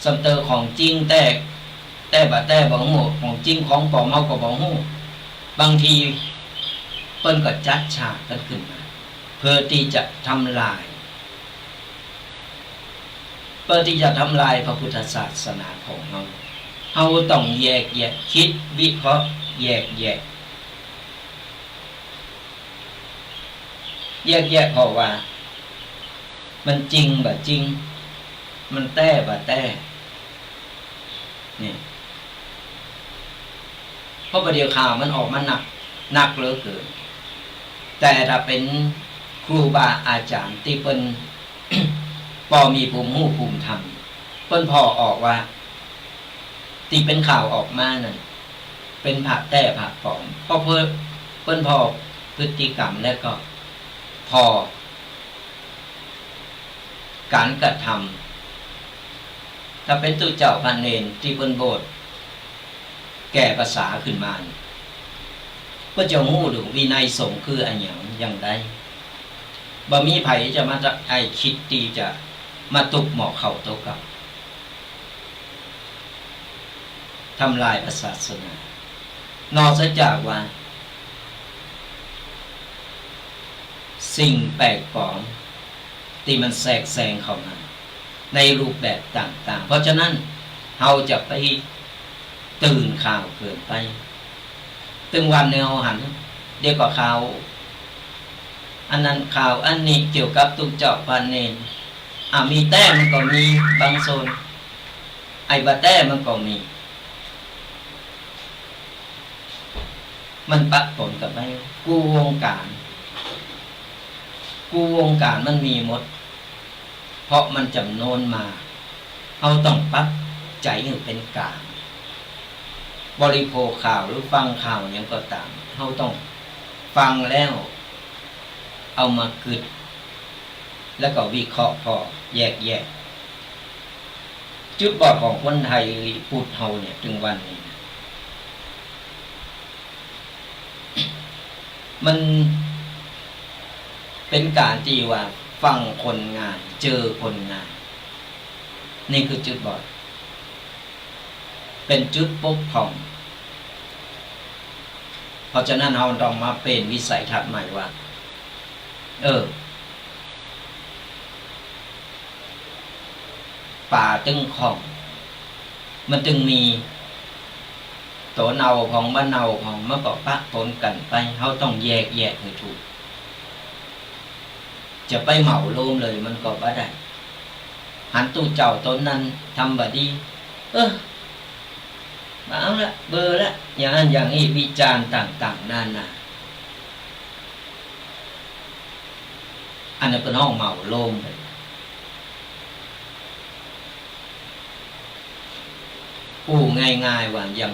ส่ำเต๋อของจริงแต๊ แต๊บ่แต๊บ่ฮู้ ของจริงของปลอมเฮาก็บ่ฮู้ บางทีเปิ้นก็จัดฉากกั๋นขึ้นมา เพื่อตี้จะทำลาย เพื่อตี้จะทำลายพระพุทธศาสนาของเฮา เฮาต้องแยกแยะ กึ๊ดวิเคราะห์ แยกแยะ แยกแยะ เพราะว่ามันจริงบ่จริง มันแต๊บ่แต๊ นี่ เพราะบ่าเดี่ยวข่าวมันออกมานัก นักเหลือเกิน แต่ถ้าเป๋นครูบาอาจ๋ารย์ตี้เปิ้น ปอมีภูมิฮู้ภูมิธรรม เปิ้นผ่อออกว่า ตี้เป๋นข่าวออกมานั่น เป๋นพระแต๊พระปลอม เพราะเปิ้น เปิ้นผ่อพฤติกรรมแล้วก็ผ่อก๋านกระทำ ถ้าเป๋นตุ๊เจ้าพระเณรตี้เปิ้นบวช แก่พรรษาขึ้นมานี่ เปิ้นจะฮู้เถิงวินัยสงฆ์คืออะหยัง อย่างใด บ่มีใผจะมาไอ้กึ๊ดตี้จะมาตุ๊บหม้อข้าวโต๊ะเก๊า ทำลายพระศาสนา นอกเสียจากว่า สิ่งแปลกปลอมตี้มันแทรกแซงเข้ามาในรูปแบบต่างๆ เพราะฉะนั้นเฮาจะไปตื่นข่าวเกินไป ตึงวันเนี่ยเฮาหัน เดี๋ยวก็ข่าวอันนั้นข่าวอันนี้เกี่ยวกับตุ๊เจ้าพระเณร อ่ะ มีแต๊มันก็มีบางส่วน ไอ้บ่แต๊มันก็มี มันปะปนกั๋นไป กู้วงก๋าน กู้วงก๋านมันมีหมด เพราะมันจ๋ำนวนมาก เฮาต้องปรับใ ใจ๋หื้อเป๋นก๋าง บริโภคข่าวหรือฟังข่าวหยังก็ต๋าม เฮาต้องฟังแล้วเอามากึ๊ด แล้วก็วิเคราะห์ผ่อแยกแยะ จุดบอดของคนไทยพุทธเฮาเนี่ย เถิงวันนี้นะ มันเป๋นก๋านตี้ว่าฟังคนง่าย เจิอคนง่าย นี่คือจุดบอด เป๋นจุดบกพร่อง เพราะฉะนั้นเฮาต้องมาเป๋นวิสัยทัศน์ใหม่ว่า เออ ป๋าตึงข้อง มันตึงมีตั๋วเน่าพ่อง บ่เน่าพ่อง มันก็ปะปนกั๋นไป เฮาต้องแยกแยะหื้อถูก จะไปเหมาโลมเลยมันก็บ่ได้ หันตุ๊เจ้าต๋นนั้นทำบ่ดี เออ บ่เอาละ เบอละ อย่างนั้นอย่างนี้ วิจารณ์ต่างๆ นานา อันนั้นเปิ้นฮ้องเหมาโลมไป อู้ง่ายๆ ว่าอย่าง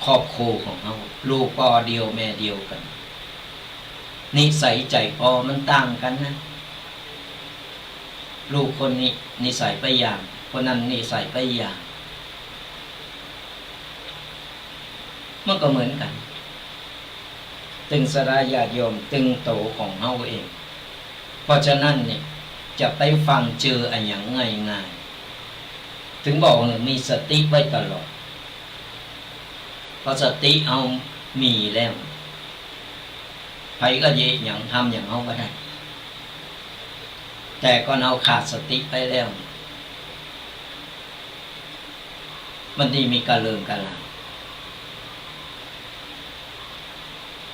ครอบครัวของเฮา ลูกป้อเดียวแม่เดียวกั๋น นิสัยใจ๋คอมันต่างกั๋นนะ ลูกคนนี้นิสัยไปอย่าง คนนั้นนิสัยไปอย่าง มันก็เหมือนกั๋น ตึงศรัทธาญาติโยม ตึงตั๋วของเฮาเอง เพราะฉะนั้นเนี่ย จะไปฟังเจิออะหยังง่ายๆ เถิงบอกว่ามีสติไว้ตลอด เพราะสติเฮามีแล้ว ใผก็เยียะหยังทำหยังเฮาบ่ได้ แต่ก่อนเฮาขาดสติไปแล้ว มันตี้มีกะเลิงกะลา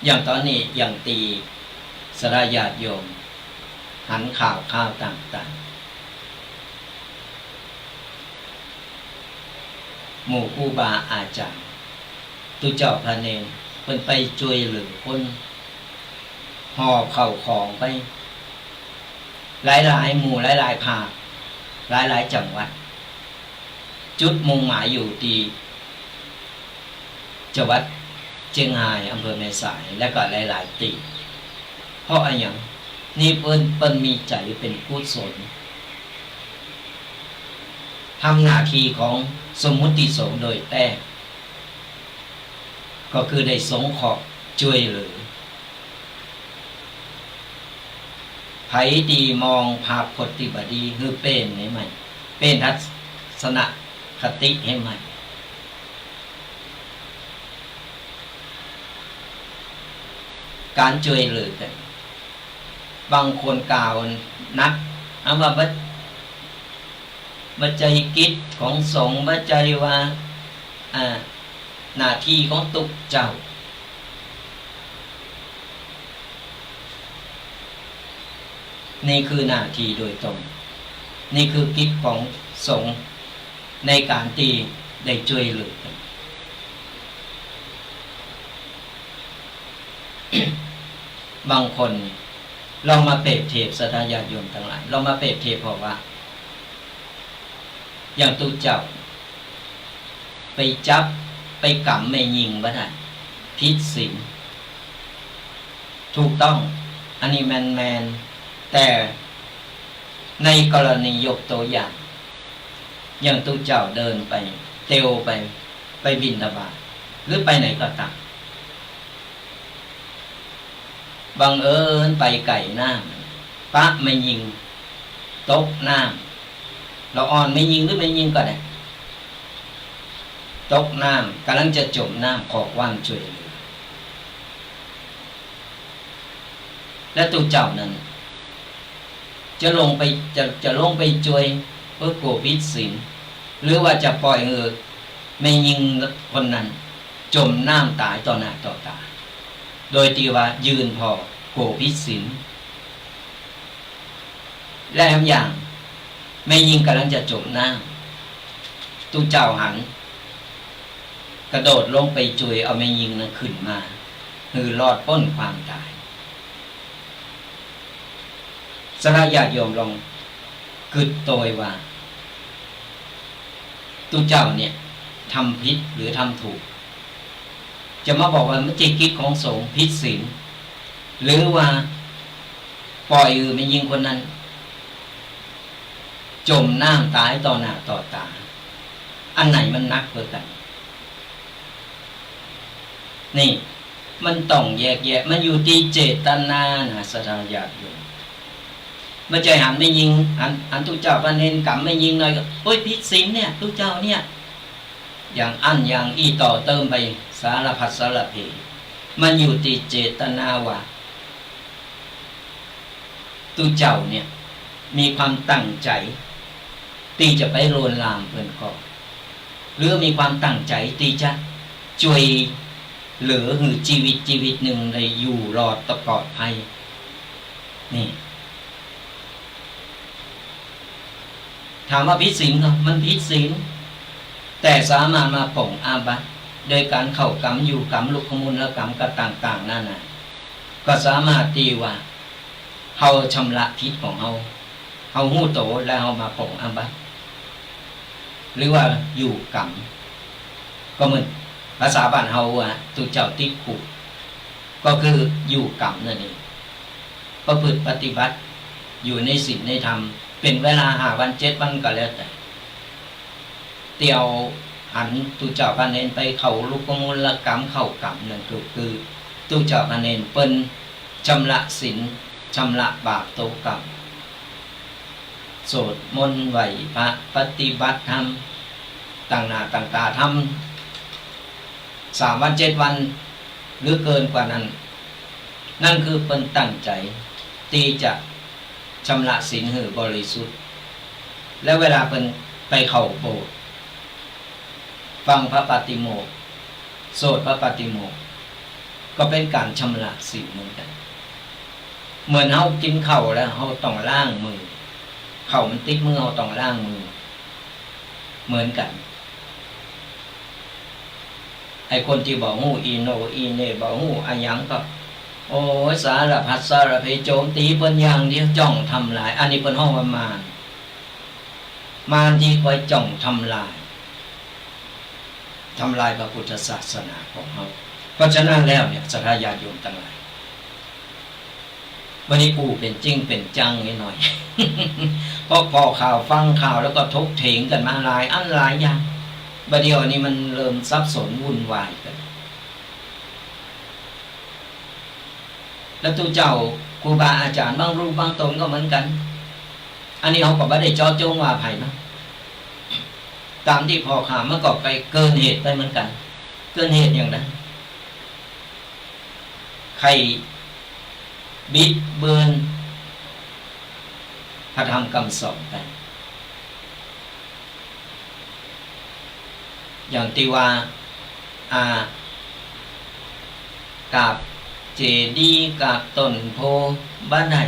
อย่างต๋อนนี้ อย่างตี้ศรัทธาญาติโยมหันข่าวคราวต่างๆ หมู่ครูบาอาจ๋ารย์ ตุ๊เจ้าพระเณร เปิ้นไปจ้วยเหลือคน หอบข้าวของไป หลายๆ หมู่ หลายๆ ภาค หลายๆ จังหวัด จุดมุ่งหมายอยู่ตี้จังหวัดเจียงฮาย อำเภอแม่สาย และก็หลายๆ ตี้ เพราะอะหยัง นี่เปิ้น เปิ้นมีใจ๋เป๋นกุศล ทำหน้าตี้ของสมมุติสงฆ์โดยแต๊ ก็คือได้สงเคราะห์จ้วยเหลือ ใผตี้มองภาพพจน์ตี้บ่ดี หื้อเป๋นหื้อใหม่ เป๋นทัศนคติหื้อใหม่ ก๋านจ้วยเหลือกั๋น บางคนกล่าวนัก หาว่าบ่ บ่ใจ้กิจของสงฆ์ บ่ใจ้ว่า อ่า หน้าตี้ของตุ๊เจ้า นี่คือหน้าตี้โดยตรง นี่คือกิจของสงฆ์ในก๋านตี้ได้จ้วยเหลือกั๋น บางคนนี่ ลองมาเปรียบเทียบ ศรัทธาญาติโยมตังหลาย ลองมาเปรียบเทียบผ่อว่า อย่างตุ๊เจ้า ไปจับ ไปก๋ำแม่ญิงบ่ได้ ผิดศีล ถูกต้อง อันนี้แม่นๆ แต่ในกรณียกตั๋วอย่าง อย่างตุ๊เจ้าเดินไป เตียวไป ไปบิณฑบาต หรือไปไหนก็ต๋าม บังเอิญไปใก้น้ำ ปะแม่ญิงตกน้ำ ละอ่อนแม่ญิงหรือแม่ญิงก็ได้ ตกน้ำ ก่ำลังจะจ๋มน้ำ ขอความจ้วยเหลือ และตุ๊เจ้านั้น จะลงไป จะ จะลงไปจ้วย เปื้อกั๋วผิดศีล หรือว่าจะป่อยหื้อแม่ญิงคนนั้นจ๋มน้ำต๋ายต่อหน้าต่อต๋า โดยตี้ว่ายืนผ่อกั๋วผิดศีล และแหมอย่าง แม่ญิงก่ำลังจะจ๋มน้ำ ตุ๊เจ้าหัน กระโดดลงไปจ้วยเอาแม่ญิงนั้นขึ้นมา หื้อรอดป๊นความต๋าย ศรัทธาญาติโยมลองกึ๊ดโตยว่า ตุ๊เจ้าเนี่ยทำผิดหรือทำถูก จะมาบอกว่ามันใจ้กิจของสงฆ์ผิดศีล หรือว่าปล่อยหื้อแม่ญิงคนนั้นจ๋มน้ำต๋ายต่อหน้าต่อต๋า อันไหนมันหนักกว่ากั๋น นี่ มันต้องแยกแยะ มันอยู่ตี้เจตนานะ ศรัทธาญาติโยม บ่ใจ้หันแม่ญิง หัน หันตุ๊เจ้าพระเณรก๋ำแม่ญิงหน่อยก็ โอ๊ย ผิดศีลเนี่ย ตุ๊เจ้าเนี่ย อย่างอั้นอย่างอี้ต่อเติมไปสารพัดสารเพ มันอยู่ตี้เจตนาว่า ตุ๊เจ้าเนี่ยมีความตั้งใจ๋ตี้จะไปลวนลามเปิ้นก่อ หรือมีความตั้งใจ๋ตี้จะจ้วยเหลือหื้อจีวิตจีวิตนึ่งได้อยู่รอดตะปลอดภัย นี่ ถามว่าผิดศีลเหรอ มันผิดศีล แต่สามารถมาป๋องอาบัติ โดยก๋านเข้ากรรม อยู่กรรม ลุกขมูลกรรม กับต่างๆ นานา ก็สามารถตี้ว่า เฮาชำระผิดของเฮา เฮาฮู้โตแล้วเฮามาป๋องอาบัติ หรือว่าอยู่กรรม ก็เหมือนภาษาบ้านเฮาว่าตุ๊เจ้าติดคุก ก็คืออยู่กรรมนั่นเอง ประพฤติปฏิบัติอยู่ในศีลในธรรม เป๋นเวลาห้าวันเจ็ดวันก็แล้วแต่ เตียวหันตุ๊เจ้าพระเณรไปเข้าลุกขมูลกรรม เข้ากรรม นั่นก็คือตุ๊เจ้าพระเณรเปิ้นชำระศีล ชำระบาปตกกรรม สวดมนต์ไหว้พระ ปฏิบัติธรรม ตั้งหน้าตั้งต๋าทำ สามวันเจ็ดวัน หรือเกินกว่านั้น นั่นคือเปิ้นตั้งใจ๋ตี้จะชำระศีลหื้อบริสุทธิ์ และเวลาเปิ้นไปเข้าโบสถ์ ฟังพระปาฏิโมกข์ สวดพระปาฏิโมกข์ ก็เป๋นก๋านชำระศีลเหมือนกั๋น เหมือนเฮากิ๋นข้าวแล้วเฮาต้องล้างมือ ข้าวมันติดมือเฮาต้องล้างมือ เหมือนกั๋น ไอ้คนตี้บ่ฮู้อี้โหน่อี้เหน่ บ่ฮู้อะหยังก็ โอ้ย สารพัดสารเพ โจมตีเปิ้นอย่างเดียว จ้องทำลาย อันนี้เปิ้นฮ้องว่ามาร มารตี้คอยจ้องทำลาย ทำลายพระพุทธศาสนาของเฮา เพราะฉะนั้นแล้วเนี่ย ศรัทธาญาติโยมตังหลาย วันนี้อู้เป๋นจริงเป๋นจังนิดหน่อย เพราะผ่อข่าวฟังข่าวแล้วก็ถกเถียงกั๋นมาหลายอันหลายอย่าง บ่าเดี่ยวนี้มันเริ่มสับสนวุ่นวายกั๋น แล้วตุ๊เจ้าครูบาอาจ๋ารย์บางรูปบางต๋นก็เหมือนกั๋น อันนี้เฮาก็บ่ได้เจาะจงว่าใผเนาะ ต๋ามตี้ผ่อข่าวมันก็ไปเกินเหตุไปเหมือนกั๋น เกินเหตุอย่างใด ใค่บิดเบือนพระธรรมกำสอนไป อย่างตี้ว่า อ่า กราบเจดีย์ กราบต้นโพธิ์บ่ได้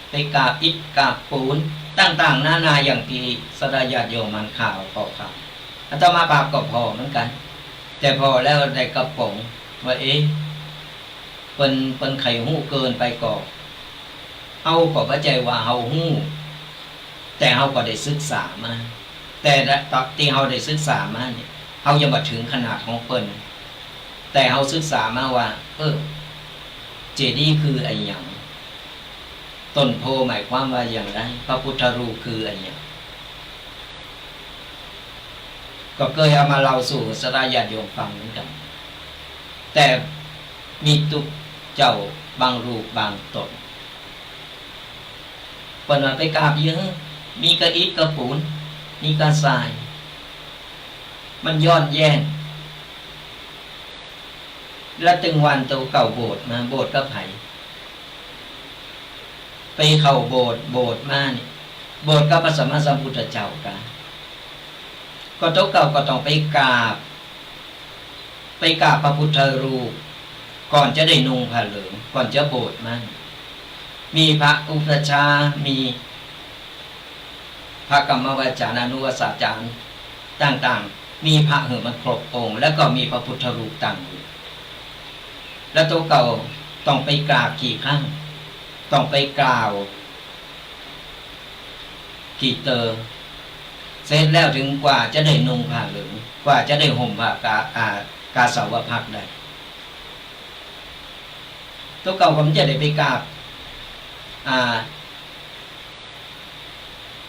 ไปกราบอิฐกราบปูน ต่างๆ นานา อย่างตี้ศรัทธาญาติโยมหันข่าว ผ่อข่าว อาตมาภาพก็ผ่อเหมือนกั๋น แต่ผ่อแล้วได้กระป๋องว่า เอ๊ะ เปิ้น เปิ้นใค่ฮู้เกินไปก่อ เฮาก็บ่ใจ้ว่าเฮาฮู้ แต่เฮาก็ได้ศึกษามา แต่ต๋อนตี้เฮาได้ศึกษามาเนี่ย เฮายังบ่เถิงขนาดของเปิ้น แต่เฮาศึกษามาว่า เออ เจดีย์คืออะหยัง ต้นโพธิ์หมายความว่าอย่างใด พระพุทธรูปคืออะหยัง ก็เกยเอามาเล่าสู่ศรัทธาญาติโยมฟังเหมือนกั๋น แต่มีตุ๊เจ้าบางรูปบางต๋น เปิ้นว่าไปกราบเยอะ มีก้าอิฐก้าปูน มีก้าทราย มันย้อนแย้ง แล้วตึงวานตุ๊เก่าโบสถ์มา โบสถ์กับใผ ไปเข้าโบสถ์ โบสถ์มานี่ โบสถ์กับพระสัมมาสัมพุทธเจ้ากา ก็ตุ๊เก่าก็ต้องไปกราบ ไปกราบพระพุทธรูป ก่อนจะได้นุ่งผ้าเหลือง ก่อนจะโบสถ์มานี่ มีพระอุปัชฌาย์ มี พระกรรมวาจานุวาสาจารย์ต่างๆ มีพระหื้อมันครบองค์ แล้วก็มีพระพุทธรูปตั้งอยู่ แล้วตุ๊เก่าต้องไปกราบกี่ครั้ง ต้องไปกล่าวกี่เตอ เสร็จแล้วเถิงกว่าจะได้นุ่งผ้าเหลือง กว่าจะได้ห่มผ้ากา อ่า กาสาวพัสตร์ได้ ตั๋วเก่าก็บ่จะได้ไปกราบ อ่า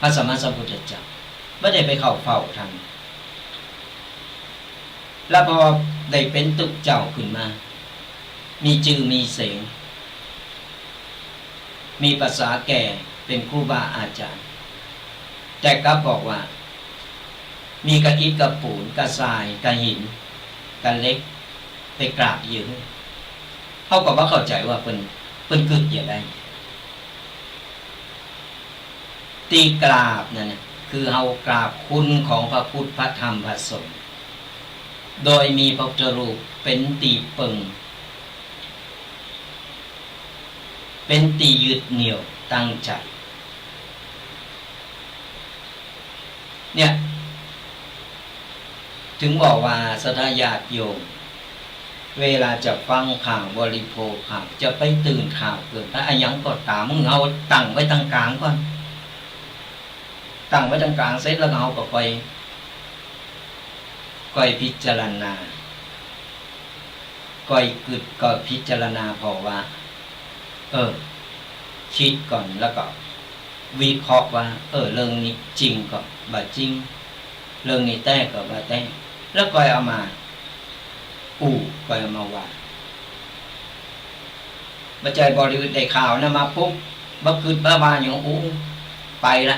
พระสัมมาสัมพุทธเจ้า บ่ได้ไปเข้าเฝ้าท่าน แล้วพอได้เป๋นตุ๊เจ้าขึ้นมา มีจื้อมีเสียง มีภาษาแก่ เป๋นครูบาอาจ๋ารย์ แต่กลับบอกว่า มีก้าอิฐก้าปูน ก้าทราย ก้าหิน ก้าเหล็ก ไปกราบเยียะ เฮาก็บ่เข้าใจ๋ว่าเปิ้น เปิ้นกึ๊ดเยียะใด ตี้กราบนั้นน่ะ คือเฮากราบคุณของพระพุทธ พระธรรม พระสงฆ์ โดยมีพระพุทธรูปเป๋นตี้เปิง เป๋นตี้ยึดเหนี่ยวตั้งใจ๋ เนี่ย เถิงบอกว่าศรัทธาญาติโยม เวลาจะฟังข่าว บริโภคข่าว จะไปตื่นข่าวเกินไป อะหยังก็ต๋าม เฮาตั้งไว้ต๋างก๋างก่อน ตั้งไว้ต๋างก๋างเสร็จแล้วก็เฮาก็ค่อย ค่อยพิจารณา ค่อยกึ๊ด ค่อยพิจารณาผ่อว่า เออ กึ๊ดก่อน แล้วก็วิเคราะห์ว่า เออ เรื่องนี้จริงก่อบ่จริง เรื่องนี้แต๊ก่อบ่แต๊ แล้วค่อยเอามาอู้ ค่อยเอามาว่า บ่ใจ้บริวารได้ข่าวนั้นมาปุ๊บ บ่กึ๊ดบ่ว่าหยัง อู้ ไปละ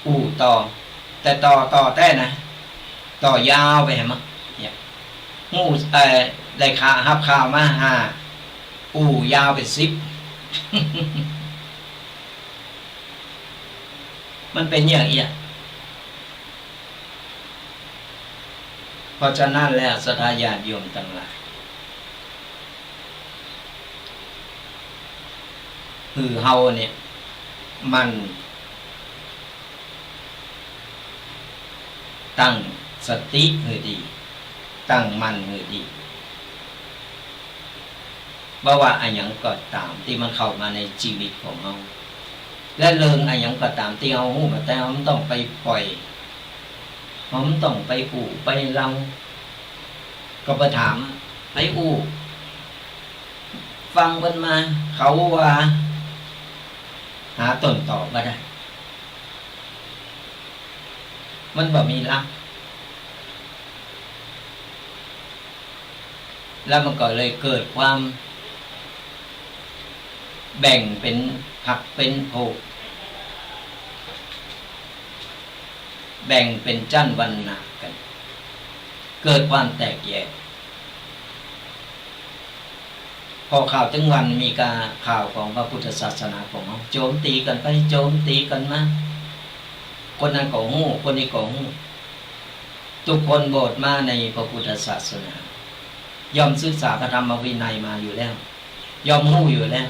อู้ต่อ แต่ต่อ ต่อแต๊นะ ต่อยาวไปแหมอะ เนี่ย อู้ เอ่อ ได้ข่าว ฮับข่าวมาห้า อู้ยาวไปสิบ มันเป๋นอย่างเอี้ย เพราะฉะนั้นแล้วศรัทธาญาติโยมตังหลาย คือเฮาเนี่ย หมั่นตั้งสติหื้อดี ตั้งมั่นหื้อดี บ่ว่าอะหยังก็ต๋ามตี้มันเข้ามาในจีวิตของเฮา และเรื่องอะหยังก็ต๋ามตี้เฮาฮู้มาแต๊ เฮาบ่ต้องไปป่อย เฮาบ่ต้องไปอู้ไปเล่า ก็ไปถาม ไปอู้ ฟังเปิ้นมา เขาว่า หาต้นตอบ่ได้ มันบ่มีหลัก แล้วมันก็เลยเกิดความแบ่งเป๋นพรรคเป๋นพวก แบ่งเป๋นจั้นวรรณะกั๋น เกิดความแตกแยก พอข่าวตึงวันมีก้าข่าวของพระพุทธศาสนาของเฮา โจมตีกั๋นไป โจมตีกั๋นมา คนนั้นก็ฮู้ คนนี้ก็ฮู้ ตุ๊กคนบวชมาในพระพุทธศาสนา ย่อมศึกษาพระธรรมวินัยมาอยู่แล้ว ย่อมฮู้อยู่แล้ว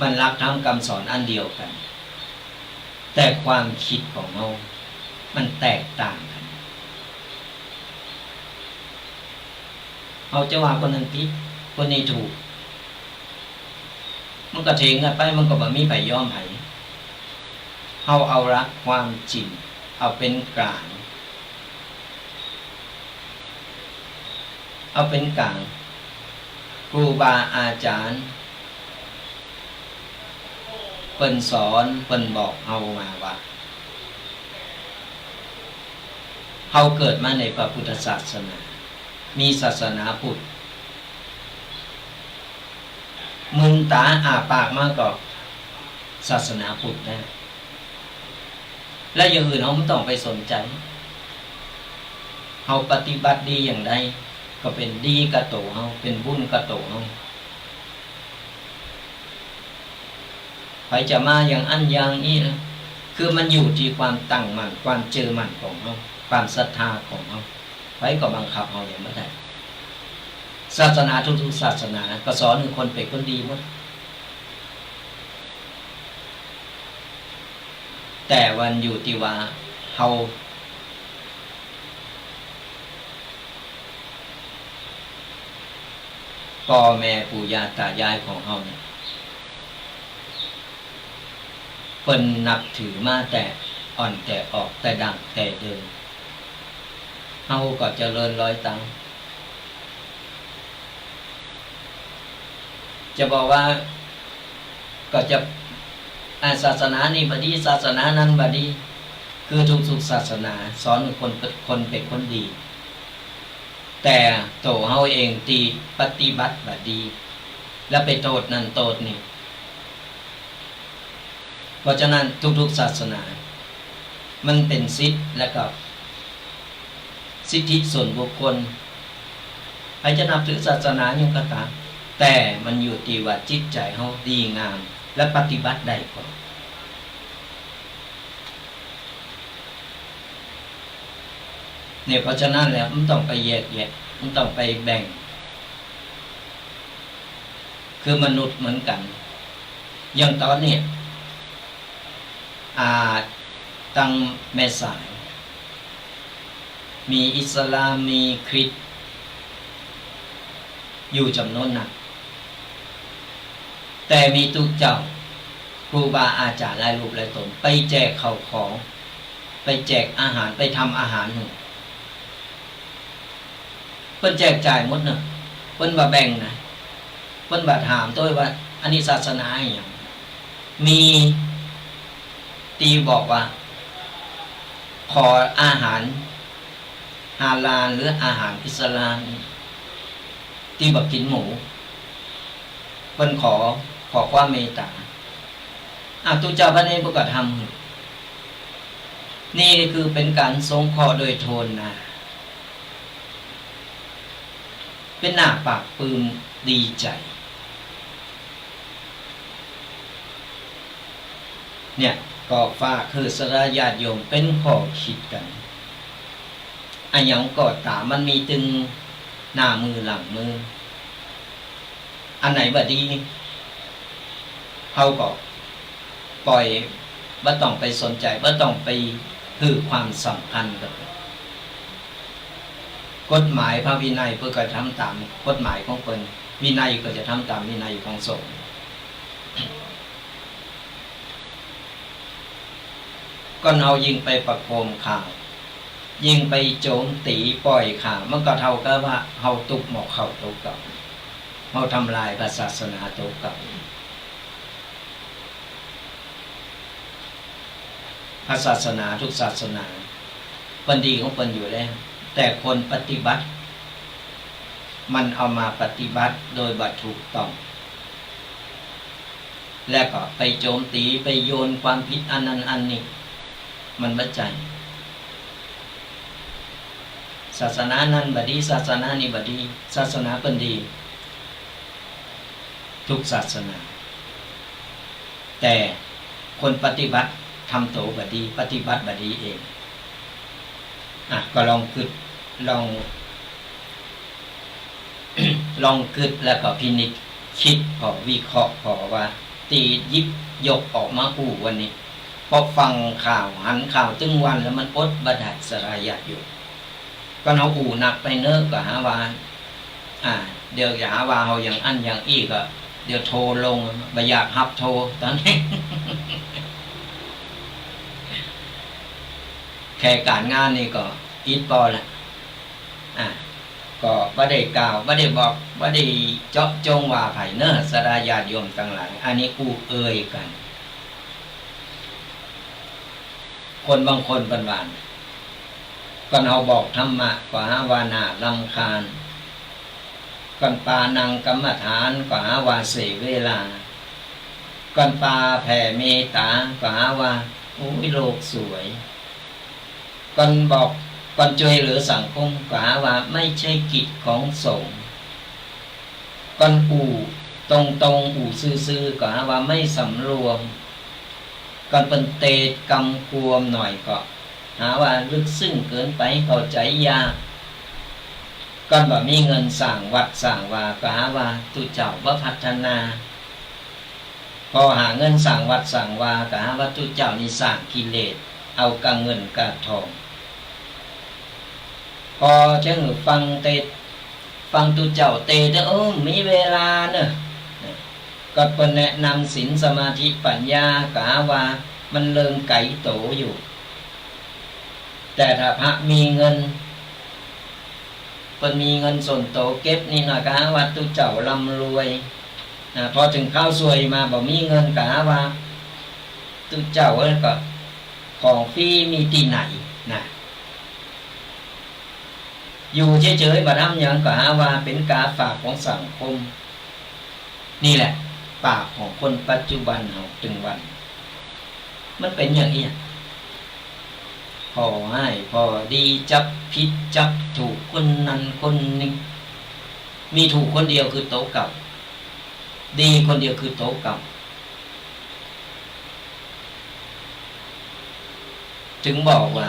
มันหลักธรรมกำสอนอันเดียวกั๋น แต่ความกึ๊ดของเฮามันแตกต่างกั๋น เฮาจะว่าคนนั้นผิด คนนี้ถูก มันก็เถียงกั๋นไป มันก็บ่มีใผยอมใผ เฮาเอาหลักความจริง เอาเป๋นก๋าง เอาเป๋นก๋าง ครูบาอาจ๋ารย์ เปิ้นสอน เปิ้นบอกเฮามาว่า เฮาเกิดมาในพระพุทธศาสนา มีศาสนาพุทธ มืนต๋าอ้าปากมาก็ศาสนาพุทธแล้ว และอย่างอื่นเฮาบ่ต้องไปสนใจ๋ เฮาปฏิบัติดีอย่างใด ก็เป๋นดีก้าตั๋วเฮา เป๋นบุญก้าตั๋วเฮา ใผจะมาอย่างอั้นอย่างอี้นะ คือมันอยู่ตี้ความตั้งมั่น ความเจื้อมั่นของเฮา ความศรัทธาของเฮา ใผก็บังคับเฮาอย่างบ่ได้ ศาสนาทุกๆ ศาสนาก็สอนหื้อคนเป๋นคนดีหมด แต่มันอยู่ตี้ว่าเฮา ป้อแม่ปู่ย่าต๋ายายของเฮาเนี่ย เปิ้นนับถือมาแต่อ่อนแต่ออก แต่ดั้งแต่เดิม เฮาก็เจริญรอยต๋าม จะบอกว่า ก็จะ อ่า ศาสนานี้บ่ดี ศาสนานั้นบ่ดี คือทุกๆ ศาสนาสอนหื้อคนเป๋น คนเป๋นคนดี แต่ตั๋วเฮาเองตี้ปฏิบัติบ่ดี แล้วไปโต้ษนั่นโต้ษนี่ เพราะฉะนั้นทุกๆ ศาสนา มันเป๋นสิทธิ์และก็สิทธิส่วนบุคคล ใผจะนับถือศาสนาหยังก็ต๋าม แต่มันอยู่ตี้ว่าจิตใจ๋เฮาดีงาม และปฏิบัติได้ก่อ เนี่ย เพราะฉะนั้นแล้ว บ่ต้องไปแยกแยะ บ่ต้องไปแบ่ง คือมนุษย์เหมือนกั๋น อย่างต๋อนนี้ อ่า ตังแม่สาย มีอิสลาม มีคริสต์ อยู่จ๋ำนวนนัก แต่มีตุ๊เจ้า ครูบาอาจ๋ารย์หลายรูปหลายต๋น ไปแจกข้าวของ ไปแจกอาหาร ไปทำอาหารหื้อ เปิ้นแจกจ่ายหมดเนาะ เปิ้นบ่แบ่งนะ เปิ้นบ่ถามตวยว่า อันนี้ศาสนาอะหยัง มีตี้บอกว่า ขออาหารฮาลาลหรืออาหารอิสลาม ตี้บ่กิ๋นหมู เปิ้นขอ ขอความเมตต๋า อ่ะ ตุ๊เจ้าพระเนรเปิ้นก็ทำหื้อ นี่คือเป๋นก๋านสงเคราะห์โดยทั่วหน้า เป๋นหน้าปลาบปลื้มดีใจ๋ เนี่ย ก็ฝากหื้อศรัทธาญาติโยมเป๋นข้อคิดกั๋น อะหยังก็ต๋ามมันมีตึงหน้ามือหลังมือ อันไหนบ่ดี เฮาก็ปล่อย บ่ต้องไปสนใจ๋ บ่ต้องไปหื้อความสำคัญกับ กฎหมายพระวินัยเปิ้นก็ทำต๋ามกฎหมายของเปิ้น วินัยก็จะทำต๋ามวินัยของสงฆ์ ก็เฮายิ่งไปประโคมข่าว ยิ่งไปโจมตี๋ป้อยข่าว มันก็เท่ากับว่าเฮาตุ๊บหม้อข้าวโตเก่า เฮาทำลายพระศาสนาโตเก่า พระศาสนาทุกศาสนา เปิ้นดีของเปิ้นอยู่แล้ว แต่คนปฏิบัติ มันเอามาปฏิบัติโดยบ่ถูกต้อง แล้วก็ไปโจมตี๋ ไปโยนความผิดอันนั้นอันนี้ มันบ่ใจ้ ศาสนานั้นบ่ดี ศาสนานี้บ่ดี ศาสนาเปิ้นดี ทุกศาสนา แต่คนปฏิบัติทำโตบ่ดี ปฏิบัติบ่ดีเอง อ่ะ ก็ลองกึ๊ด ลอง ลองกึ๊ดแล้วก็พินิจคิดผ่อ วิเคราะห์ผ่อว่า ตี้หยิบยกออกมาอู้วันนี้ เพราะฟังข่าว หันข่าวตึงวันแล้วมันอดบ่ได้ ศรัทธาญาติโยม ก็เฮาอู้หนักไปเนอะ ก็หาว่า อ่า เดี๋ยวจะหาว่าเฮาอย่างอั้นอย่างอี้ ก็เดี๋ยวโทรลง บ่อยากฮับโทรต๋อนนี้ แค่ก๋านงานนี่ก็อิดปอละ อ่า ก็บ่ได้กล่าว บ่ได้บอก บ่ได้เจาะจงว่าใผเนอะ ศรัทธาญาติโยมตังหลาย อันนี้อู้เอ่ยกั๋น คนบางคนเปิ้นว่า ก่อนเฮาบอกธรรมะก็หาว่าน่ารำคาญ ก่อนปานั่งกรรมฐานก็หาว่าเสียเวลา ก่อนปาแผ่เมตต๋าก็หาว่า โอ้ย โลกสวย ก่อนบอก ก่อนจ้วยเหลือสังคมก็หาว่าไม่ใช่กิจของสงฆ์ ก่อนอู้ตรงๆ อู้ซื่อๆ ก็หาว่าไม่สำรวม ก่อนเปิ้นเตศน์กำกวมหน่อยก็หาว่าลึกซึ้งเกินไป เข้าใจ๋ยาก ก่อนบ่มีเงินสร้างวัดสร้างวาก็หาว่าตุ๊เจ้าบ่พัฒนา พอหาเงินสร้างวัดสร้างวาก็หาว่าตุ๊เจ้านี่สร้างกิเลส เอาก้าเงินก้าทอง พอจะหื้อฟังเตศน์ ฟังตุ๊เจ้าเตศน์ เออ มีเวลาเนอะ ก็เปิ้นแนะนำศีลสมาธิปัญญาก็หาว่า มันเลิงไก๋โตอยู่ แต่ถ้าพระมีเงิน เปิ้นมีเงินส่วนโตเก็บนี่หน่อย ก็หาว่าตุ๊เจ้าร่ำรวย นะ พอเถิงคราวซวยมาบ่มีเงิน ก็หาว่าตุ๊เจ้าเอ้ย ก็ของฟรีมีตี้ไหน นะ อยู่เฉยๆ บ่ทำหยัง ก็หาว่าเป๋นกาฝากของสังคม นี่แหละ ปากของคนปัจจุบันเฮาตึงวัน มันเป๋นอย่างอี้ ผ่อฮ้ายผ่อดี จับผิดจับถูกคนนั้นคนนี้ มีถูกคนเดียวคือโตเก่า ดีคนเดียวคือโตเก่า เถิงบอกว่า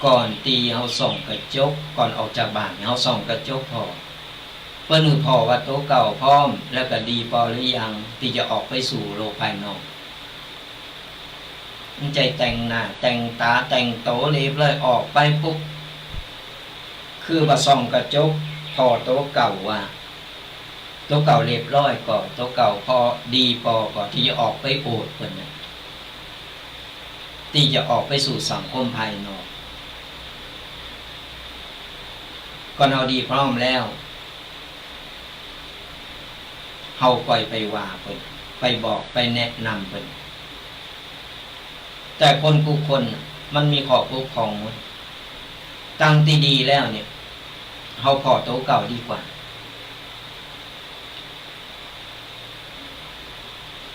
ก่อนตี้เฮาส่องกระจก ก่อนออกจากบ้านเฮาส่องกระจกผ่อ เปิ้นหื้อผ่อว่าโตเก่าพร้อม แล้วก็ดีปอหรือยัง ตี้จะออกไปสู่โลกภายนอก มันใจ้แต่งหน้า แต่งต๋า แต่งโตเรียบร้อย ออกไปปุ๊บ คือบ่ส่องกระจก ผ่อโตเก่าว่า โตเก่าเรียบร้อยก่อ โตเก่าผ่อดีปอก่อ ตี้จะออกไปโอษเปิ้นน่ะ ตี้จะออกไปสู่สังคมภายนอก ก่อนเฮาดีพร้อมแล้ว เฮาก่อยไปว่าเปิ้น ไปบอก ไปแนะนำเปิ้น แต่คนกู้คนน่ะ มันมีข้อปกพร่องหมด ตังตี้ดีแล้วเนี่ย เฮาผ่อโตเก่าดีกว่า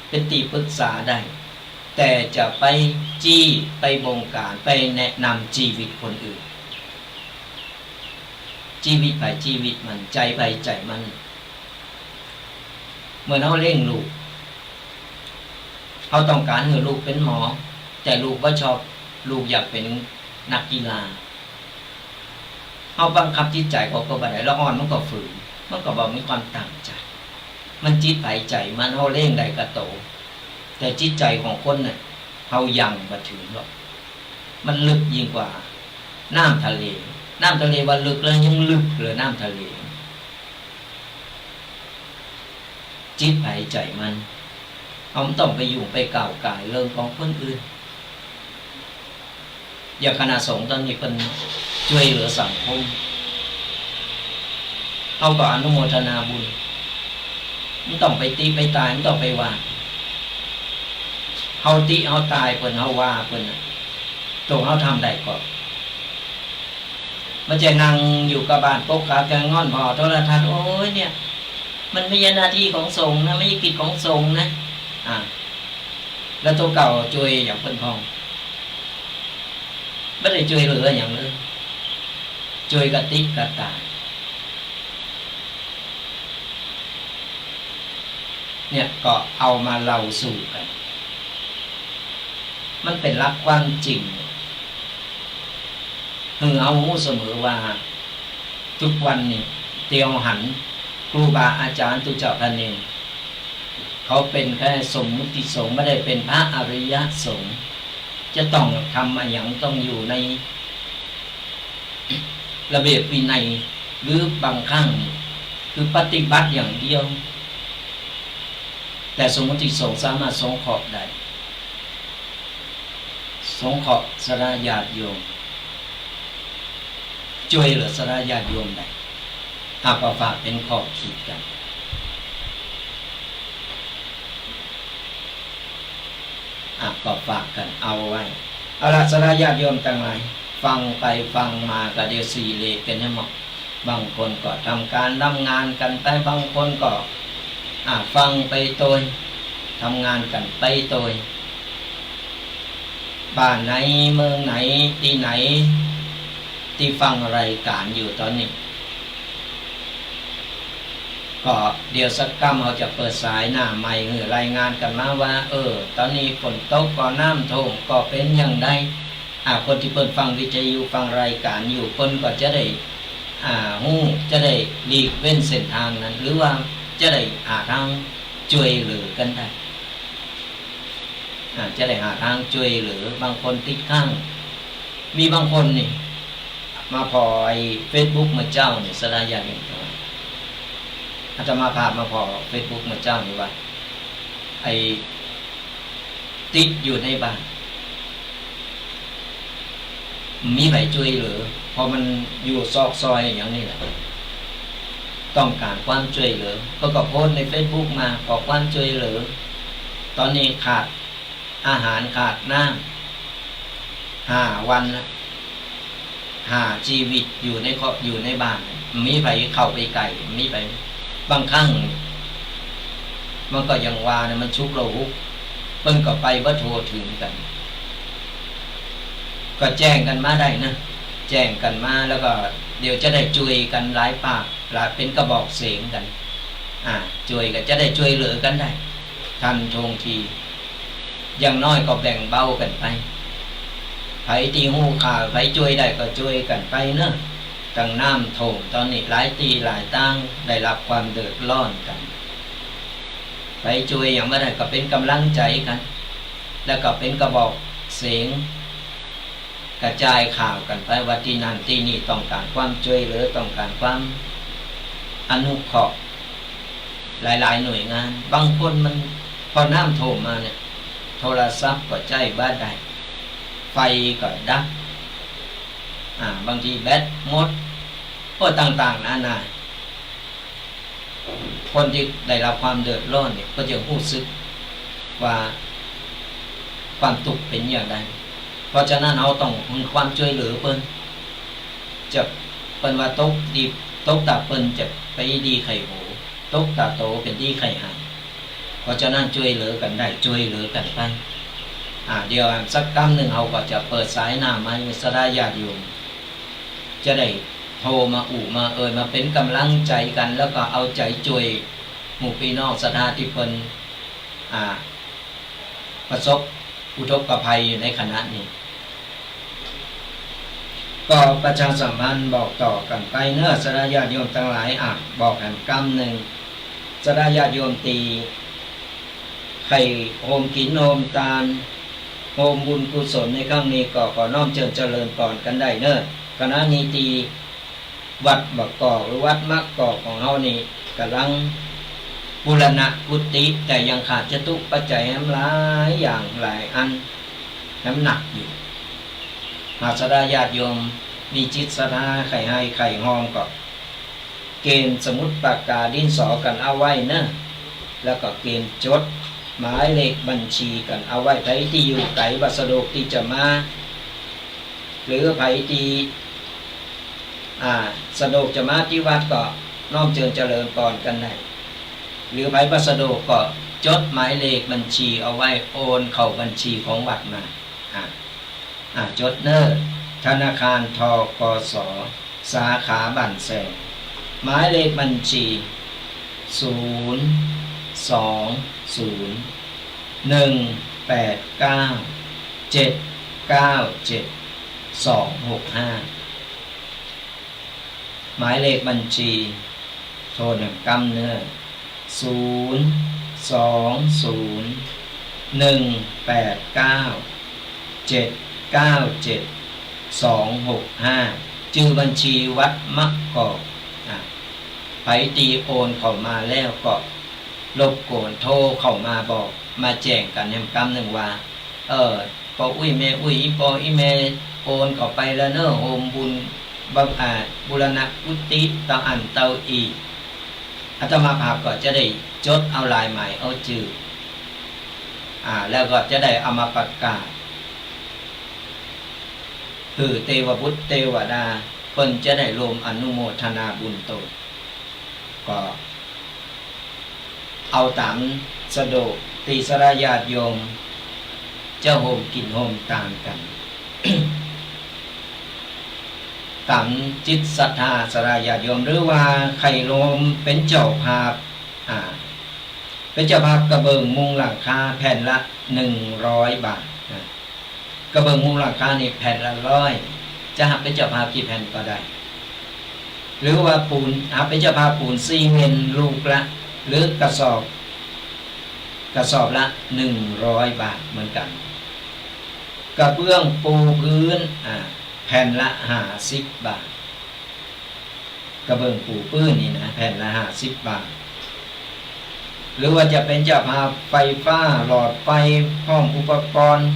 เป๋นตี้ปรึกษาได้ แต่จะไปจี้ ไปบงการ ไปแนะนำจีวิตคนอื่น จีวิตใผจีวิตมัน ใจ๋ใผใจ๋มัน เหมือนเฮาเลี้ยงลูก เฮาต้องการหื้อลูกเป๋นหมอ แต่ลูกบ่ชอบ ลูกอยากเป๋นนักกีฬา เฮาบังคับจิตใจ๋เขาก็บ่ได้ ละอ่อนมันก็ฝืน มันก็บ่มีความตั้งใจ๋ มันจิตใผใจ๋มัน เฮาเลี้ยงได้กะโต แต่จิตใจ๋ของคนน่ะ เฮายังบ่เถิงหรอก มันลึกยิ่งกว่าน้ำทะเล น้ำทะเลว่าลึกแล้วยังลึกเลยน้ำทะเล จิตใผใจ๋มัน เฮาบ่ต้องไปยุ่งไปก้าวก่ายเรื่องของคนอื่น อย่างคณะสงฆ์ต๋อนนี้เปิ้นจ้วยเหลือสังคม เฮาก็อนุโมทนาบุญ บ่ต้องไปติไปตาย บ่ต้องไปว่า เฮาติเฮาตายเปิ้น เฮาว่าเปิ้นน่ะ ตั๋วเฮาทำได้ก่อ บ่ใจ้นั่งอยู่ก้าบ้านปกขาแกงง่อนผ่อโทรทัศน์ โอ๊ย เนี่ย มันบ่ใจ้หน้าตี้ของสงฆ์นะ บ่ใจ้กิจของสงฆ์นะ อ่า แล้วตั๋วเก่าจ้วยหยังเปิ้นพ่อง บ่ได้จ้วยเหลือหยังเลย จ้วยกะติกะตาย เนี่ย ก็เอามาเล่าสู่กั๋น มันเป๋นหลักความจริง หื้อเฮาฮู้เสมอว่า ทุกวันนี้ตี้เฮาหันครูบาอาจ๋ารย์ตุ๊เจ้าพระเณร เขาเป๋นแค่สมมุติสงฆ์ บ่ได้เป๋นพระอริยสงฆ์ จะต้องทำอะหยัง ต้องอยู่ในระเบียบวินัย หรือบางครั้งคือปฏิบัติอย่างเดียว แต่สมมุติสงฆ์สามารถสงเคราะห์ได้ สงเคราะห์ศรัทธาญาติโยม จ้วยเหลือศรัทธาญาติโยมได้ อ่ะ ก็ฝากเป๋นข้อคิดกั๋น อ่ะ ก็ฝากกั๋นเอาไว้ เอาละ ศรัทธาญาติโยมตังหลาย ฟังไปฟังมาก็เดี๋ยวสี่เหล่กั๋นใช่ไหม บางคนก็ทำก๋านทำงานกั๋นไป บางคนก็ อ่า ฟังไปโตย ทำงานกั๋นไปโตย บ้านไหน เมืองไหน ตี้ไหน ตี้ฟังรายก๋านอยู่ต๋อนนี้ ก็เดี๋ยวสักกำเฮาจะเปิดสายหน้าไมค์หื้อรายงานกั๋นมาว่า เออ ต๋อนนี้ฝนตกก่อ น้ำท่วมก่อ เป๋นอย่างใด อ่า คนตี้เปิ้นฟังวิทยุฟังรายก๋านอยู่ เปิ้นก็จะได้ อ่า ฮู้ จะได้หลีกเว้นเส้นตางนั้น หรือว่าจะได้หาตางจ้วยเหลือกั๋นได้ อ่า จะได้หาตางจ้วยเหลือ บางคนติดค้าง มีบางคนนี่ มาผ่อไอ้เฟซบุ๊กเมื่อเจ๊านี่ ศรัทธาญาติโยมตังหลาย อาตมาภาพมาผ่อเฟซบุ๊กเมื่อเจ๊านี่ว่า ไอ้ ติดอยู่ในบ้าน มีใผจ้วยเหลือ เพราะมันอยู่ซอกซอยอย่างนี้แหละ ต้องก๋านความจ้วยเหลือ เปิ้นก็โพสต์ในเฟซบุ๊กมา ขอความจ้วยเหลือ ต๋อนนี้ขาดอาหาร ขาดน้ำ ห้าวันละ ห้าจีวิตอยู่ในเคาะ อยู่ในบ้าน มีใผเข้าไปใก้ มีใผ บางครั้ง มันก็อย่างว่านะ มันชุกละหุก เปิ้นก็ไปบ่ทั่วเถิงกั๋น ก็แจ้งกั๋นมาได้นะ แจ้งกั๋นมา แล้วก็เดี๋ยวจะได้จ้วยกั๋นหลายปาก หลาย เป๋นกระบอกเสียงกั๋น อ่า จ้วยก็จะได้จ้วยเหลือกั๋นได้ ทันท่วงที อย่างน้อยก็แบ่งเบากั๋นไป ใผตี้ฮู้ข่าว ใผจ้วยได้ก็จ้วยกั๋นไปเนาะ ตังน้ำท่วมต๋อนนี้ หลายตี้หลายตาง ได้ฮับความเดือดร้อนกั๋น ใผจ้วยหยังบ่ได้ก็เป๋นก๋ำลังใจ๋กั๋น แล้วก็เป๋นกระบอกเสียง กระจายข่าวกั๋นไปว่าตี้นั่นตี้นี่ต้องก๋านความจ้วยเหลือ ต้องก๋านความอนุเคราะห์ หลายๆ หน่วยงาน บางคนมัน พอน้ำท่วมมาเนี่ย โทรศัพท์ก็ใจ๊บ่ได้ ไฟก็ดับ อ่า บางทีแบตหมด ก็ต่างๆ นานา คนตี้ได้ฮับความเดือดร้อนเนี่ย ก็จะฮู้สึกว่าความตุ๊กข์เป๋นอย่างใด เพราะฉะนั้นเฮาต้องหื้อความจ้วยเหลือเปิ้น จะ เปิ้นว่าตกดี ตกต๋าเปิ้นจะไปดีใค่โห ตกต๋าโตเป๋นดีใค่หาย เพราะฉะนั้นจ้วยเหลือกั๋นได้ จ้วยเหลือกั๋นไป อ่า เดี๋ยวสักกำนึ่งเฮาก็จะเปิดสายหน้าไมค์ ศรัทธาญาติโยม จะได้โทรมาอู้มาเอ่ย มาเป๋นก๋ำลังใจ๋กั๋น แล้วก็เอาใจ๋จ้วยหมู่ปี้น้องศรัทธาตี้เปิ้น อ่า ประสบอุทกภัยอยู่ในขณะนี้ ก็ประชาสัมพันธ์บอกต่อกั๋นไปเนาะ ศรัทธาญาติโยมตังหลาย อ่ะ บอกแหมกำนึ่ง ศรัทธาญาติโยมตี้ใค่โฮมกิ๋นโฮมตาน โฮมบุญกุศลในครั้งนี้ก็ขอน้อมเจิญเจริญปอนกั๋นได้เนาะ ขณะนี้ตี้ วัดบ่ากอก หรือวัดมะกอกของเฮานี่ ก่ำลังบูรณะกุฏิ แต่ยังขาดจตุปัจจัยแหมหลายอย่างหลายอัน แหมหนักอยู่ หากศรัทธาญาติโยมมีจิตศรัทธาใค่ไห้ใค่ฮอมก็ เกณฑ์สมุดปากกาดินสอกั๋นเอาไว้เนาะ แล้วก็เกณฑ์จดหมายเลขบัญชีกั๋นเอาไว้ ใผตี้อยู่ไก๋บ่สะดวกตี้จะมา หรือใผตี้ อ่า สะดวกจะมาตี้วัดก็น้อมเจิญเจริญปอนกั๋นได้ หรือใผบ่สะดวกก็จดหมายเลขบัญชีเอาไว้ โอนเข้าบัญชีของวัดมา อ่า อ่า จดเนาะ ธนาคาร ธ.ก.ส. สาขาบ้านแซง หมายเลขบัญชี ศูนย์ สอง ศูนย์ หนึ่ง แปด เก้า เจ็ด เก้า เจ็ด สอง หก ห้า หมายเลขบัญชี โทนแหมกำเนาะ ศูนย์ สอง ศูนย์ หนึ่ง แปด เก้า เจ็ด เก้า เจ็ด สอง หก ห้า จื้อบัญชีวัดมะกอก อ่ะ ใผตี้โอนเข้ามาแล้วก็รบกวนโทรเข้ามาบอก มาแจ้งกั๋นแหมกำนึ่งว่า เออ ป้ออุ๊ยแม่อุ๊ย อี่ป้ออี่แม่โอนเข้าไปแล้วเนาะ โฮมบุญ บังอาจบูรณะกุฏิเต้าอั้นเต้าอี้ อาตมาภาพก็จะได้จดเอาลายหมายเอาจื้อ อ่า แล้วก็จะได้เอามาประกาศ หื้อเตวบุตรเตวดา เปิ้นจะได้ร่วมอนุโมทนาบุญโต ก็ เอาต๋ามสะดวกตี้ศรัทธาญาติโยม จะโฮมกิ๋นโฮมตานกั๋น ต๋ามจิตศรัทธาศรัทธาญาติโยม หรือว่าใค่โฮมเป๋นเจ้าภาพ อ่า เป๋นเจ้าภาพกระเบื้องมุงหลังคาแผ่นละหนึ่งร้อยบาท อ่า กระเบื้องมุงหลังคานี่แผ่นละร้อย จะหับเป๋นเจ้าภาพกี่แผ่นก็ได้ หรือว่าปูน หับเป๋นเจ้าภาพปูนซีเมนต์ลูกละ หรือกระสอบ กระสอบละหนึ่งร้อยบาทเหมือนกั๋น กระเบื้องปูพื้น อ่า แผ่นละห้าสิบบาท กระเบื้องปูพื้นนี่นะ แผ่นละห้าสิบบาท หรือว่าจะเป๋นเจ้าภาพไฟฟ้า หลอดไฟ พร้อมอุปกรณ์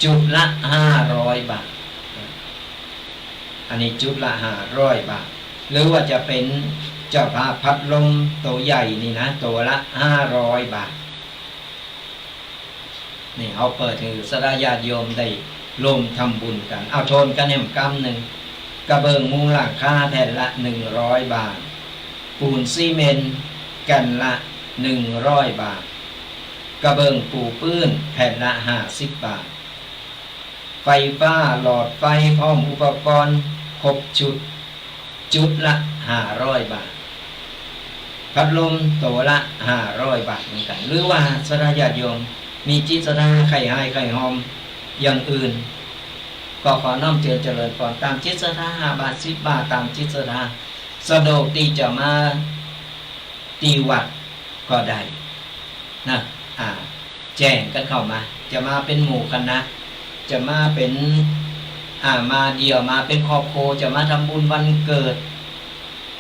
จุดละห้าร้อยบาท อันนี้จุดละห้าร้อยบาท หรือว่าจะเป๋นเจ้าภาพพัดลมตั๋วใหญ่นี่นะ ตั๋วละห้าร้อยบาท นี่เฮาเปิดหื้อศรัทธาญาติโยมได้ร่วมทำบุญกั๋น เอาโทนกั๋นแหมกำนึ่ง กระเบื้องมุงหลังคาแผ่นละหนึ่งร้อยบาท ปูนซีเมนต์แก่นละหนึ่งร้อยบาท กระเบื้องปูปื๊นแผ่นละห้าสิบบาท ไฟฟ้าหลอดไฟพร้อมอุปกรณ์ครบชุด จุดละห้าร้อยบาท พัดลมตั๋วละห้าร้อยบาทเหมือนกั๋น หรือว่าศรัทธาญาติโยมมีจิตศรัทธาใค่ฮ้ายใค่ฮอมอย่างอื่น ก็ขอน้อมเจียรเจริญปอนตามจิตศรัทธา ห้าบาท สิบบาท ตามจิตศรัทธา สะดวกตี้จะมาตี้วัดก็ได้นะ อ่า แจ้งกั๋นเข้ามา จะมาเป๋นหมู่คณะ จะมาเป๋น อ่า มาเดี่ยว มาเป๋นครอบครัว จะมาทำบุญวันเกิด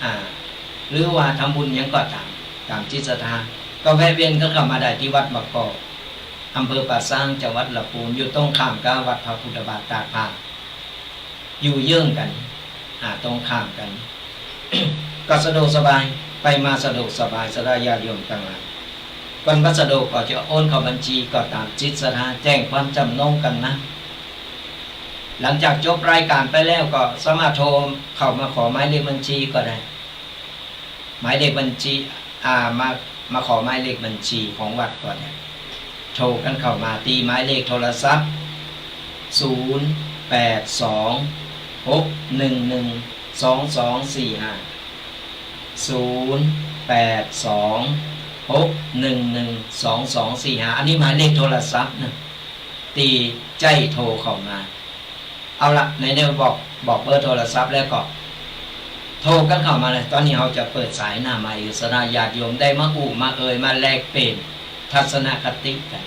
อ่า หรือว่าทำบุญหยังก็ต๋าม ต๋ามจิตศรัทธา ก็แวะเวียนกั๋นเข้ามาได้ตี้วัดบ่ากอก อำเภอป่าซาง จังหวัดละปูน อยู่ตรงข้ามกับวัดพระพุทธบาทตากผ้า อยู่เยื้องกั๋น อ่า ตรงข้ามกั๋น ก็สะดวกสบาย ไปมาสะดวกสบาย ศรัทธาญาติโยมตังหลาย ก่อนบ่สะดวกก็จะโอนเข้าบัญชีก็ต๋ามจิตศรัทธา แจ้งความจ๋ำนงกั๋นนะ หลังจากจบรายการไปแล้วก็สามารถโทรเข้ามาขอหมายเลขบัญชีก็ได้ หมายเลขบัญชี อ่า มา มาขอหมายเลขบัญชีของวัดก็ได้ โทรกั๋นเข้ามาตี้หมายเลขโทรศัพท์ ศูนย์ แปด สอง หก หนึ่ง หนึ่ง สอง สอง สี่ ห้า ศูนย์ แปด สอง หก หนึ่ง หนึ่ง สอง สอง สี่ ห้า อันนี้หมายเลขโทรศัพท์นะ ตี้ใจ๊โทรเข้ามา เอาละ ไหนๆ บอก บอกเบอร์โทรศัพท์แล้วก็ โทรกั๋นเข้ามาเลย ต๋อนนี้เฮาจะเปิดสายหน้าไมค์ ศรัทธาญาติโยมได้มาอู้ มาเอ่ย มาแลกเปลี่ยนทัศนคติกั๋น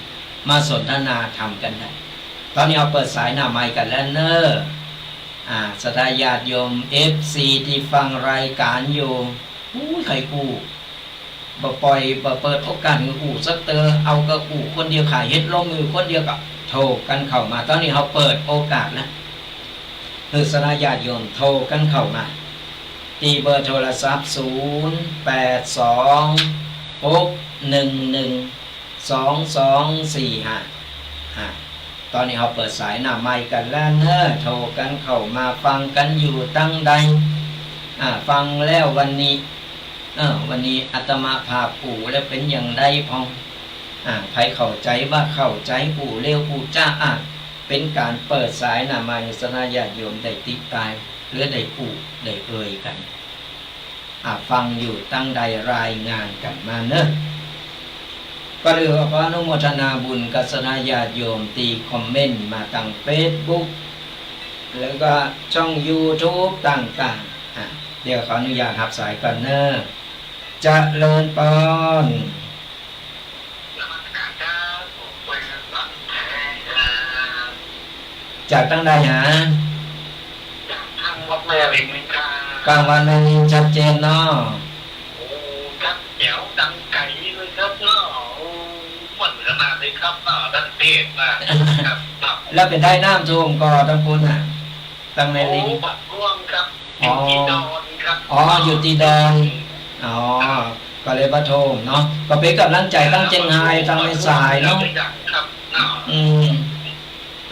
มาสนทนาธรรมกั๋นได้ ต๋อนนี้เฮาเปิดสายหน้าไมค์กั๋นแล้วเน่อ อ่า ศรัทธาญาติโยม เอฟซี ตี้ฟังรายการอยู่ อู้ย ใค่อู้ บ่ปล่อย บ่เปิดโอกาสหื้ออู้สักเตื้อ เอาก็อู้คนเดียว ใค่เฮ็ดลงมือคนเดียวก็โทรกั๋นเข้ามา ต๋อนนี้เฮาเปิดโอกาสแล้ว หื้อศรัทธาญาติโยมโทรกั๋นเข้ามา ตี้เบอร์โทรศัพท์ ศูนย์ แปด สอง หก หนึ่ง หนึ่ง สอง สอง สี่ ห้า อ่า ต๋อนนี้เฮาเปิดสายหน้าไมค์กั๋นแล้วเน่อ โทรกั๋นเข้ามา ฟังกั๋นอยู่ตังใด อ่า ฟังแล้ววันนี้ เออ วันนี้อาตมาภาพอู้แล้วเป๋นอย่างใดพ่อง อ่า ใผเข้าใจ๋บ่เข้าใจ๋ อู้เร็วอู้จ๊า อ่า เป๋นก๋านเปิดสายหน้าไมค์ ศรัทธาญาติโยมได้ติตามหรือได้อู้ได้เอ่ยกั๋น อ่า ฟังอยู่ตังใดรายงานกั๋นมาเน่อ ก็เลยขออนุโมทนาบุญกับศรัทธาญาติโยมตี้คอมเมนต์มาตางเฟซบุ๊ก แล้วก็ช่องยูทูบต่างๆ อ่ะ เดี๋ยวขออนุญาตฮับสายก่อนเน่อ เจริญปอน นมัสการครับ ผมเป็นสัตว์แท้ครับ จากตางใดหา จากทางวัดแม่ริมครับ กลางวันแม่ริมชัดเจนเนาะ โอ้ ชัดแจ๋วดังไก๋เลยครับเนาะ โอ้ ม่วนขนาดเลยครับเนาะ ท่านเทศน์นะครับ แล้วเป๋นใดน้ำท่วมก่อตางปู๊นน่ะ ตางแม่ริม โอ้ บ่ท่วมครับ อ๋อ อยู่ตี้ดอนครับ อ๋อ อยู่ตี้ดอน อ๋อ ครับ ก็เลยบ่ท่วมเนาะ ก็เป๋นก๋ำลังใจ๋ตางเจียงฮาย ตางแม่สายเนาะ ครับ อืม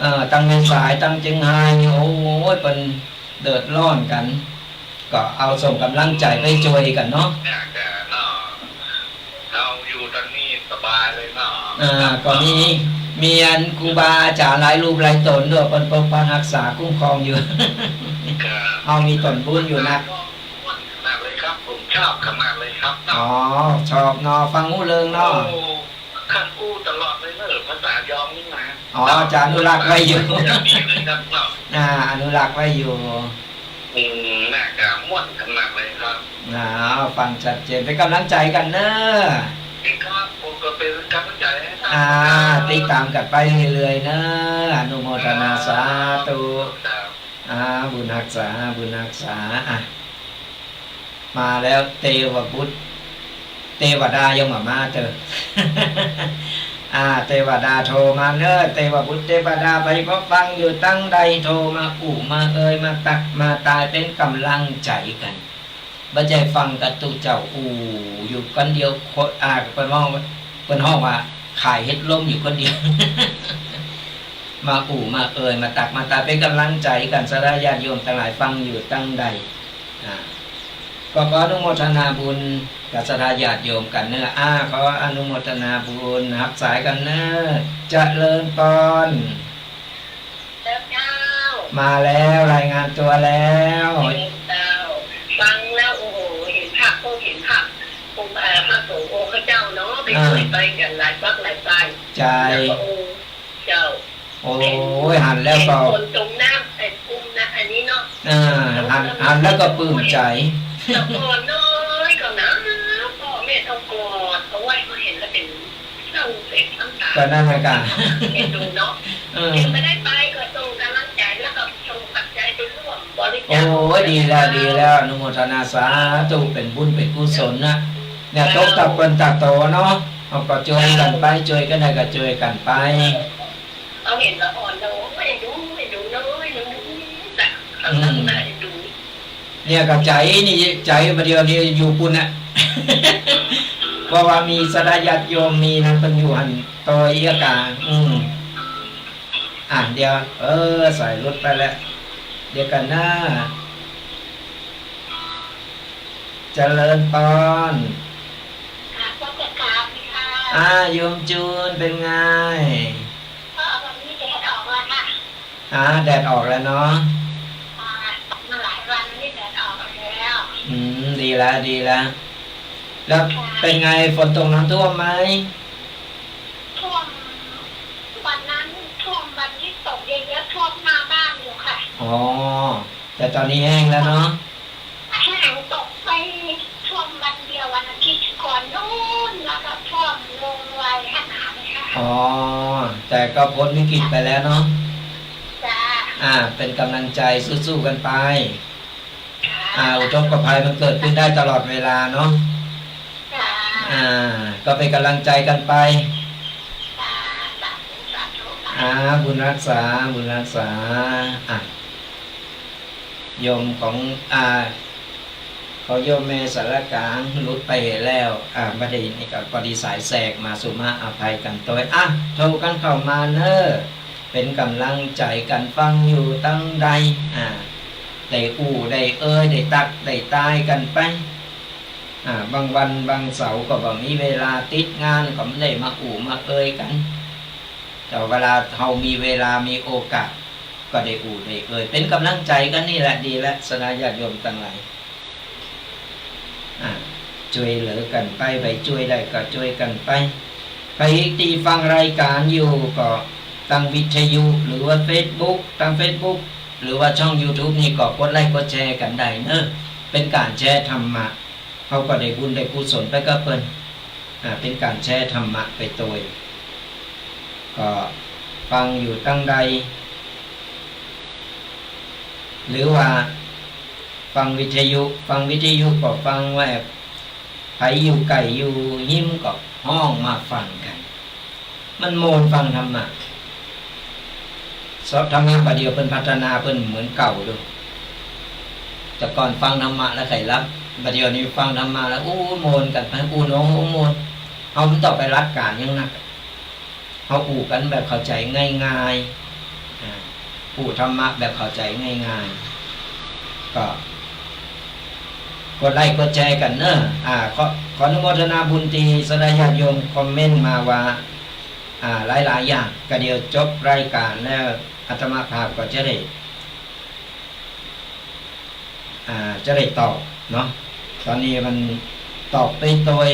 เอ่อ ตางแม่สาย ตางเจียงฮายนี่ โอ้ย เปิ้นเดือดร้อนกั๋น ก็เอาส่งก๋ำลังใจ๋ไปจ้วยกั๋นเนาะ เนี่ย แกเนาะ เฮาอยู่ตางนี้สบายเลยเนาะ อ่า ก็มี มีอันครูบาอาจ๋ารย์หลายรูปหลายต๋นด้วย เปิ้นปกปักฮักษาคุ้มครองอยู่ ครับ เฮามีต๋นบุญอยู่นะ ขนาดเลยครับ ผมชอบขนาดเลยครับ อ๋อ ชอบเนาะ ฟังฮู้เริงเนาะ โอ้ คันอู้ตลอดเลยเนอะ ภาษายองนี่นะ อ๋อ จะอนุรักษ์ไว้อยู่ อย่างดีเลยครับเนาะ อ่า อนุรักษ์ไว้อยู่ อืม น่าจะม่วนขนาดเลยครับ อ่า ฟังชัดเจน เป๋นก๋ำลังใจ๋กั๋นเน่อ ครับ ผมก็เป๋นก๋ำลังใจ๋ให้ครับ อ่า ติดต๋ามกั๋นไปเรื่อยๆ เน่อ อนุโมทนาสาธุ ครับ อ่า บุญฮักษา บุญฮักษา อ่ะ มาแล้ว เตวบุตร เตวดายังบ่มาเต๊อะ อ่า เตวดาโทรมาเน่อ เตวบุตรเตวดาใผก็ฟังอยู่ตังใด โทรมาอู้มาเอย มาตักมาตายเป๋นก๋ำลังใจ๋กั๋น บ่ใจ้ฟังกระตุ๊เจ้าอู้อยู่คนเดียว คน อ่า เปิ้นฮ้อง เปิ้นฮ้องว่าขายเห็ดลมอยู่คนเดียว มาอู้มาเอย มาตักมาตายเป๋นก๋ำลังใจ๋กั๋น ศรัทธาญาติโยมตังหลายฟังอยู่ตังใด อ่า ก็ขออนุโมทนาบุญกับศรัทธาญาติโยมกั๋นเน่อ อ่า ขออนุโมทนาบุญ ฮับสายกั๋นเน่อ เจริญปอน เจ้า มาแล้ว รายงานตั๋วแล้ว เจ้า ฟังแล้ว โอ้โห หันภาพ ก็หันภาพ องค์ เอ่อ พระสงฆ์องค์ข้าเจ้าเนาะ ไป อ่า ช่วยไปกั๋นหลายปักหลายปาย ใจ้ แล้วก็องค์ เจ้า โอ้ย หันแล้วก็ เห็นคนจมน้ำ ไอ้ อุ้มนะ อันนี้เนาะ อ่า หัน หันแล้วก็ปลื้มใจ๋ แต่ก่อนน้อยก็นะ พ่อแม่ต้องกอดเอาไว้ พอหันแล้วเป๋นเศร้าเสียน้ำตา ก็นั่นแหละค่ะ เอ็นดูเนาะ เออ ถึงไม่ได้ไปก็ส่งก๋ำลังใจ๋ แล้วก็ส่งปัจจัยไปร่วมบริจาค โอ้ย ดีแล้ว ดีแล้ว อนุโมทนาสาธุ เป๋นบุญเป๋นกุศลนะ เนี่ย ตกตะเปิ้นตะโตเนาะ เฮาก็จ้วยกั๋นไป จ้วยกั๋นได้ก็จ้วยกั๋นไป เอาหันแล้วอ่อนโยน เอ็นดู เอ็นดูน้อย เอ็นดูจ้ะ อืม เอ็นดู เนี่ยก็ใจ๋นี่ ใจ๋บ่าเดี่ยวนี้อยู่ปู๊นน่ะ เพราะว่ามีศรัทธาญาติโยม มีนั่นเปิ้นอยู่หั้นโตเอี้ยก่า อืม อ่ะ เดี๋ยว เออ สายหลุดไปแล้ว เดี๋ยวก่อนนะ เจริญปอน ค่ะ ก็จะกราบค่ะ อ่า โยมจูนเป๋นไง ก็วันนี้แดดออกแล้วค่ะ อ่า แดดออกแล้วเนาะ อ่า ตกมาหลายวันนี่แดดออกแล้ว อืม ดีแล้ว ดีแล้ว แล้ว ค่ะ เป๋นไง ฝนตกน้ำท่วมไหม ท่วม วันนั้นท่วม วันที่ตกเยอะๆ ท่วมหน้าบ้านอยู่ค่ะ อ๋อ แต่ต๋อนนี้แห้งแล้วเนาะ แห้ง ตกไปท่วมวันเดียววันอาทิตย์ก่อนนู้น แล้วก็ท่วมลงไวขนาดนี้ค่ะ อ๋อ แต่ก็ป๊นวิกฤตไปแล้วเนาะ จ้า อ่า เป๋นก๋ำลังใจ๋ สู้ๆ กั๋นไป ค่ะ อ่า อุทกภัยมันเกิดขึ้นได้ตลอดเวลาเนาะ ค่ะ อ่า ก็เป๋นก๋ำลังใจ๋กั๋นไป ค่ะ สาธุ สาธุค่ะ อ่า บุญฮักษา บุญฮักษา อ่ะ โยมของ อ่า ของโยมแม่สารกลางหลุดไปแล้ว อ่า บ่ได้ยิน นี่ก็พอดีสายแทรกมา สุมาอภัยกั๋นตวย อ่ะ โทรกั๋นเข้ามาเน่อ เป๋นก๋ำลังใจ๋กั๋น ฟังอยู่ตังใด อ่า ได้อู้ได้เอย ได้ตักได้ตายกั๋นไป อ่า บางวันบางเสาร์ก็บ่มีเวลา ติดงานก็บ่ได้มาอู้มาเอยกั๋น แต่เวลาเฮามีเวลามีโอกาส ก็ได้อู้ได้เอย เป๋นก๋ำลังใจ๋กั๋นนี่แหละ ดีแล้ว ศรัทธาญาติโยมตังหลาย อ่า จ้วยเหลือกั๋นไป ใผจ้วยได้ก็จ้วยกั๋นไป ใผตี้ฟังรายก๋านอยู่ก็ตางวิทยุ หรือว่าเฟซบุ๊ก ตางเฟซบุ๊ก หรือว่าช่องยูทูบนี่ก็กดไลก์กดแชร์กั๋นได้เน่อ เป๋นก๋านแชร์ธรรมะ เฮาก็ได้บุญได้กุศลไปกับเปิ้น อ่า เป๋นก๋านแชร์ธรรมะไปตวย ก็ฟังอยู่ตังใด หรือว่าฟังวิทยุ ฟังวิทยุก็ฟังไว้ ใผอยู่ใก้อยู่ฮิมก็ฮ้องมาฟังกั๋น มันม่วนฟังธรรมะ เพราะธรรมะบ่าเดี่ยวเปิ้นพัฒนา เปิ้นเหมือนเก่าดู แต่ก่อนฟังธรรมะแล้วใค่หลับ บ่าเดี่ยวนี้ฟังธรรมะแล้ว อู้ม่วนกั๋นไป อู้หนอ อู้ม่วน เฮาบ่ต้องไปลัดก๋านหยังนัก เฮาอู้กั๋นแบบเข้าใจ๋ง่ายๆ อ่า อู้ธรรมะแบบเข้าใจ๋ง่ายๆ ก็กดไลก์กดแชร์กั๋นเน่อ อ่า ขอ ขออนุโมทนาบุญตี้ศรัทธาญาติโยมคอมเมนต์มาว่า อ่า หลายๆ อย่าง ก็เดี๋ยวจบรายก๋านแล้ว อาตมาภาพก็จะได้ อ่า จะได้ตอบเนาะ ต๋อนนี้มันตอบไปตวย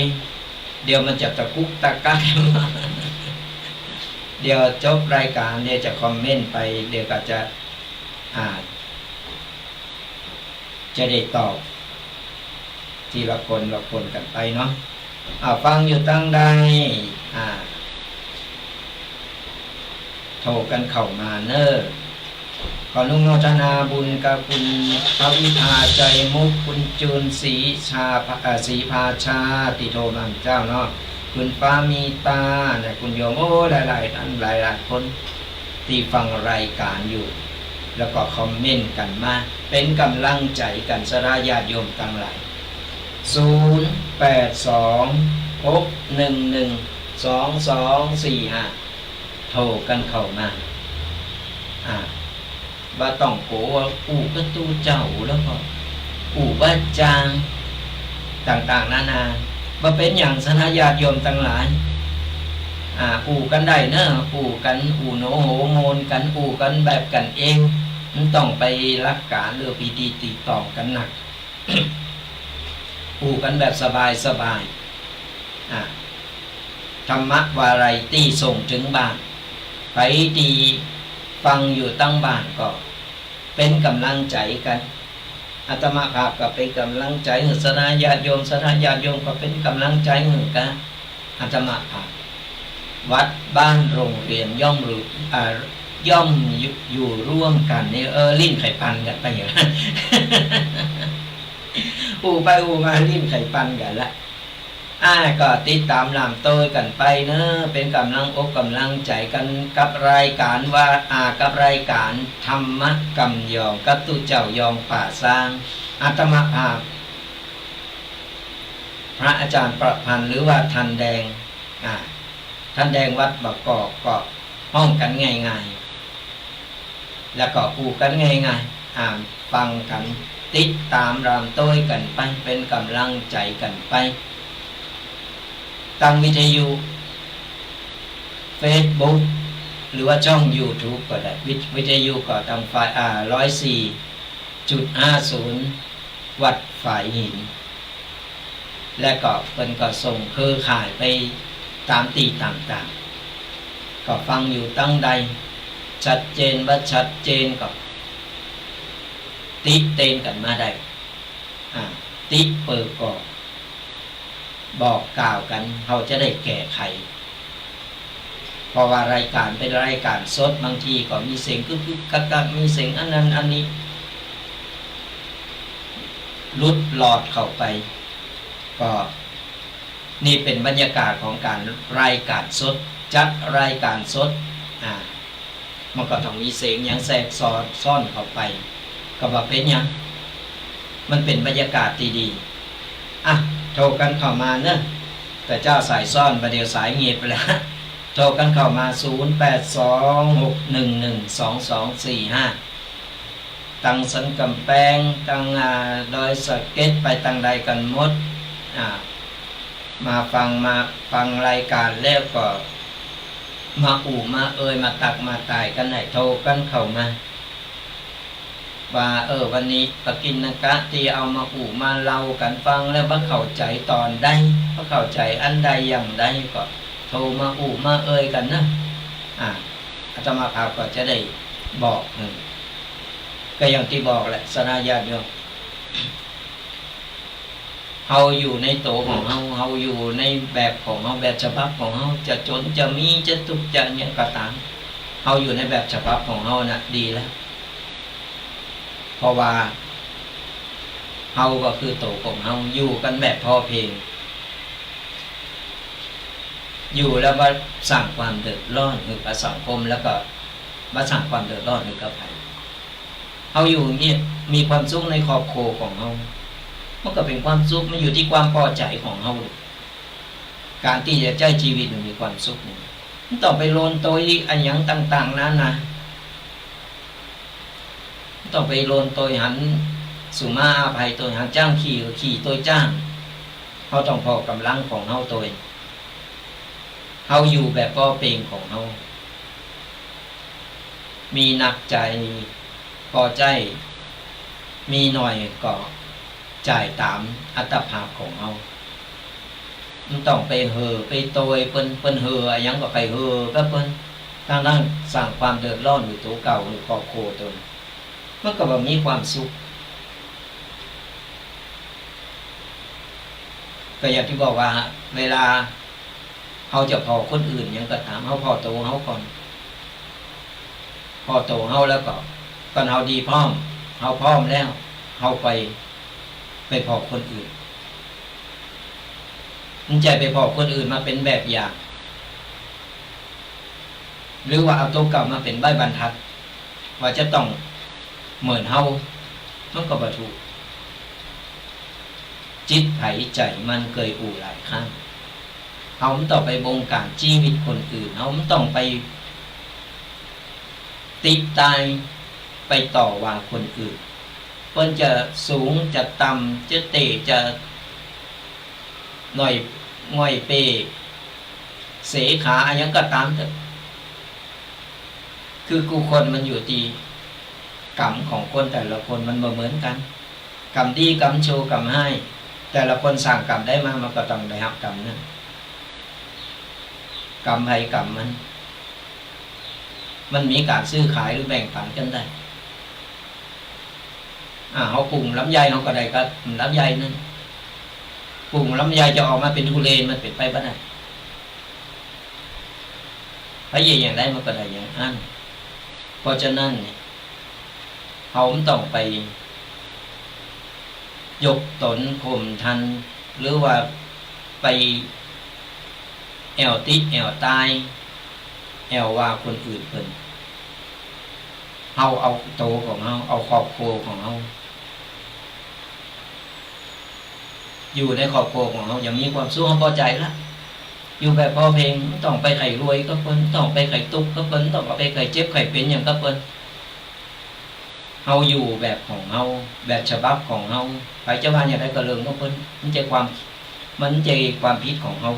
เดี๋ยวมันจะตะกุกตะกัก เดี๋ยวจบรายก๋าน เดี๋ยวจะคอมเมนต์ไป เดี๋ยวก็จะ อ่า จะได้ตอบ ทีละคนละคนกั๋นไปเนาะ อ่า ฟังอยู่ตังใด อ่า โทรกั๋นเข้ามาเน่อ ขออนุโมทนาบุญกับคุณพระวิภา ชัยมุก คุณจูน ศรีชา เอ่อ ศรีภาชา ตี้โทรมาเจ้าเนาะ คุณป้ามีตานะ คุณโยม โอ้ หลายๆ ท่าน หลายๆ คนตี้ฟังรายก๋านอยู่ แล้วก็คอมเมนต์กั๋นมา เป๋นก๋ำลังใจ๋กั๋น ศรัทธาญาติโยมตังหลาย ศูนย์ แปด สอง หก หนึ่ง หนึ่ง สอง สอง สี่ ห้า โทรกั๋นเข้ามา อ่า บ่ต้องกั๋วว่าอู้กับตุ๊เจ้า แล้วก็อู้บ่าจ๋าง ต่างๆ นานา บ่เป๋นหยัง ศรัทธาญาติโยมตังหลาย อ่า อู้กั๋นได้เน่อ อู้กั๋น อู้โหนโหมนกั๋น อู้กั๋นแบบกั๋นเอง บ่ต้องไปลักก๋านหรือไปตี้ติตองกั๋นนัก อู้กั๋นแบบสบายๆ อ่า ธรรมะวาไรตี้ส่งเถิงบ้าน ใผตี้ฟังอยู่ตังบ้านก็เป๋นก๋ำลังใจ๋กั๋น อาตมาภาพก็เป๋นก๋ำลังใจ๋หื้อศรัทธาญาติโยม ศรัทธาญาติโยมก็เป๋นก๋ำลังใจ๋หื้อกั๋น อาตมาภาพ วัดบ้านโรงเรียนย่อมรู้ อ่า ย่อมอยู่ อยู่ร่วมกั๋นนี่ เออ ลิ้นใค่ปันกั๋นไปอยู่ อู้ไปอู้มา ลิ้นใค่ปันกั๋นละ อ่า ก็ติดต๋ามล่ามโต้ยกั๋นไปเน่อ เป๋นก๋ำลังอกก๋ำลังใจ๋กั๋นกับรายก๋านว่า อ่า กับรายก๋านธรรมะกำยองกับตุ๊เจ้ายองป่าซาง อาตมาภาพ พระอาจ๋ารย์ประพันธ์ หรือว่าต้านแดง อ่า ต้านแดงวัดบ่ากอก ก็ฮ้องกั๋นง่ายๆ แล้วก็อู้กั๋นง่ายๆ อ่า ฟังกั๋น ติดต๋ามล่ามโต้ยกั๋นไป เป๋นก๋ำลังใจ๋กั๋นไป ตังวิทยุ เฟซบุ๊ก หรือว่าจ้องยูทูบก็ได้ วิท- วิทยุก็ตังฝาย อ่า ร้อยสี่จุดห้าศูนย์ วัดฝายหิน และก็เปิ้นก็ส่งเครือข่ายไปต๋ามตี้ต่างๆ ก็ฟังอยู่ตังใด ชัดเจนบ่ชัดเจนก็ติเตียนกั๋นมาได้ อ่า ติเปิ้นก็บอกกล่าวกั๋น เฮาจะได้แก้ไข เพราะว่ารายก๋านเป๋นรายก๋านสด บางทีก็มีเสียงกึกๆ กักๆ มีเสียงอันนั้นอันนี้ หลุดลอดเข้าไป ก็นี่เป๋นบรรยากาศของก๋านรายก๋านสด จัดรายก๋านสด อ่า มันก็ต้องมีเสียงหยังแทรกซ้อน ซ้อนเข้าไป ก็บ่เป๋นหยัง มันเป๋นบรรยากาศตี้ดี อ่ะ โทรกั๋นเข้ามาเน่อ แต่เจ้าสายซ้อน บ่าเดี่ยวสายเงียบไปแล้ว โทรกั๋นเข้ามา ศูนย์ แปด สอง หก หนึ่ง หนึ่ง สอง สอง สี่ ห้า ตังสันก๋ำแปง ตัง อ่า ดอยสะเก็ด ไปตังใดกั๋นหมด อ่า มาฟัง มาฟังรายก๋านแล้วก็มาอู้มาเอ่ย มาตักมาตายกั๋น หื้อโทรกั๋นเข้ามา ว่า เออ วันนี้ปกิณกะตี้เอามาอู้มาเล่ากั๋นฟังแล้วบ่เข้าใจ๋ต๋อนใด บ่เข้าใจ๋อันใดอย่างใดก็โทรมาอู้มาเอ่ยกั๋นเน่อ อ่า อาตมาภาพก็จะได้บอก อืม ก็อย่างตี้บอกแหละ ศรัทธาญาติโยม เฮาอยู่ในตั๋วของเฮา เฮาอยู่ในแบบของเฮา แบบฉบับของเฮา จะจ๋น จะมี จะตุ๊กข์ จะหยังก็ต๋าม เฮาอยู่ในแบบฉบับของเฮาน่ะ ดีแล้ว เพราะว่าเฮาก็คือตั๋วของเฮา อยู่กั๋นแบบพอเพียง อยู่แล้วบ่สร้างความเดือดร้อนหื้อกับสังคม แล้วก็บ่สร้างความเดือดร้อนหื้อกับใผ เฮาอยู่เงี้ย มีความสุขในครอบครัวของเฮา มันก็เป๋นความสุข มันอยู่ตี้ความปอใจ๋ของเฮา ก๋านตี้จะใจ๊จีวิตหื้อมีความสุขนี่ บ่ต้องไปโลนโตยอะหยังต่างๆ นานา บ่ต้องไปโลนโตยหันสุมาอาภัยโตย หันจ๊างขี้ก็ขี้โตยจ๊าง เฮาต้องผ่อก๋ำลังของเฮาโตย เฮาอยู่แบบปอเปียงของเฮา มีนักใจ๋ปอใจ๊ มีน้อยก็จ่ายต๋ามอัตภาพของเฮา บ่ต้องไปเห่อไปโตยเปิ้น เปิ้นเห่ออะหยังก็ไปเห่อกับเปิ้น ตังๆ สร้างความเดือดร้อนหื้อตั๋วเก่า หื้อครอบครัวตน มันก็บ่มีความสุข ก็อย่างตี้บอกว่า เวลาเฮาจะผ่อคนอื่นหยังก็ต๋าม เฮาผ่อตั๋วเฮาก่อน ผ่อตั๋วเฮาแล้วก็ ต๋อนเฮาดีพร้อม เฮาพร้อมแล้ว เฮาไป ไปผ่อคนอื่น มันจะไปผ่อคนอื่นมาเป๋นแบบอย่าง หรือว่าเอาตั๋วเก่ามาเป๋นใบ้บรรทัด ว่าจะต้องเหมือนเฮา มันก็บ่ถูก จิตใผใจ๋มัน เกยอู้หลายครั้ง เฮาบ่ต้องไปบงก๋านจีวิตคนอื่น เฮาบ่ต้องไปติต้าย ไปต่อว่าคนอื่น เปิ้นจะสูงจะต่ำ จะเต้จะหน้อยง่อยเป้ เสขาอะหยังก็ต๋ามเต๊อะ คือกู้คนมันอยู่ตี้กรรมของคนแต่ละคนมันบ่เหมือนกั๋น กรรมดี กรรมชั่ว กรรมฮ้าย แต่ละคนสร้างกรรมใดมา มันก็ต้องได้ฮับกรรมนั้น กรรมใผกรรมมัน มันมีก๋านซื้อขายหรือแบ่งปั๋นกั๋นได้ อ่า เฮาปลูกลำไย เฮาก็ได้ก็ลำไยนั้น ปลูกลำไยจะออกมาเป๋นทุเรศ มันเป๋นไปบ่ได้ ใผจะอย่างใดมันก็ได้อย่างอั้น เพราะฉะนั้นเนี่ย เฮาบ่ต้องไปยกต๋นข่มท่าน หรือว่าไปแอ่วติแอ่วต้าย แอ่วว่าคนอื่นเปิ้น เฮาเอาตั๋วของเฮา เอาครอบครัวของเฮา อยู่ในครอบครัวของเฮาอย่างมีความสุข เฮาปอใจ๋ละ อยู่แบบพอเพียง บ่ต้องไปใค่รวยกับเปิ้น บ่ต้องไปใค่ตุ๊กข์กับเปิ้น บ่ต้องไปใค่เจ็บใค่เป๋นหยังกับเปิ้น เฮาอยู่แบบของเฮา แบบฉบับของเฮา ใผจะว่าอย่างใดก็เรื่องของเปิ้น มันบ่ใจ้ความ มันบ่ใจ้ความผิดของเฮา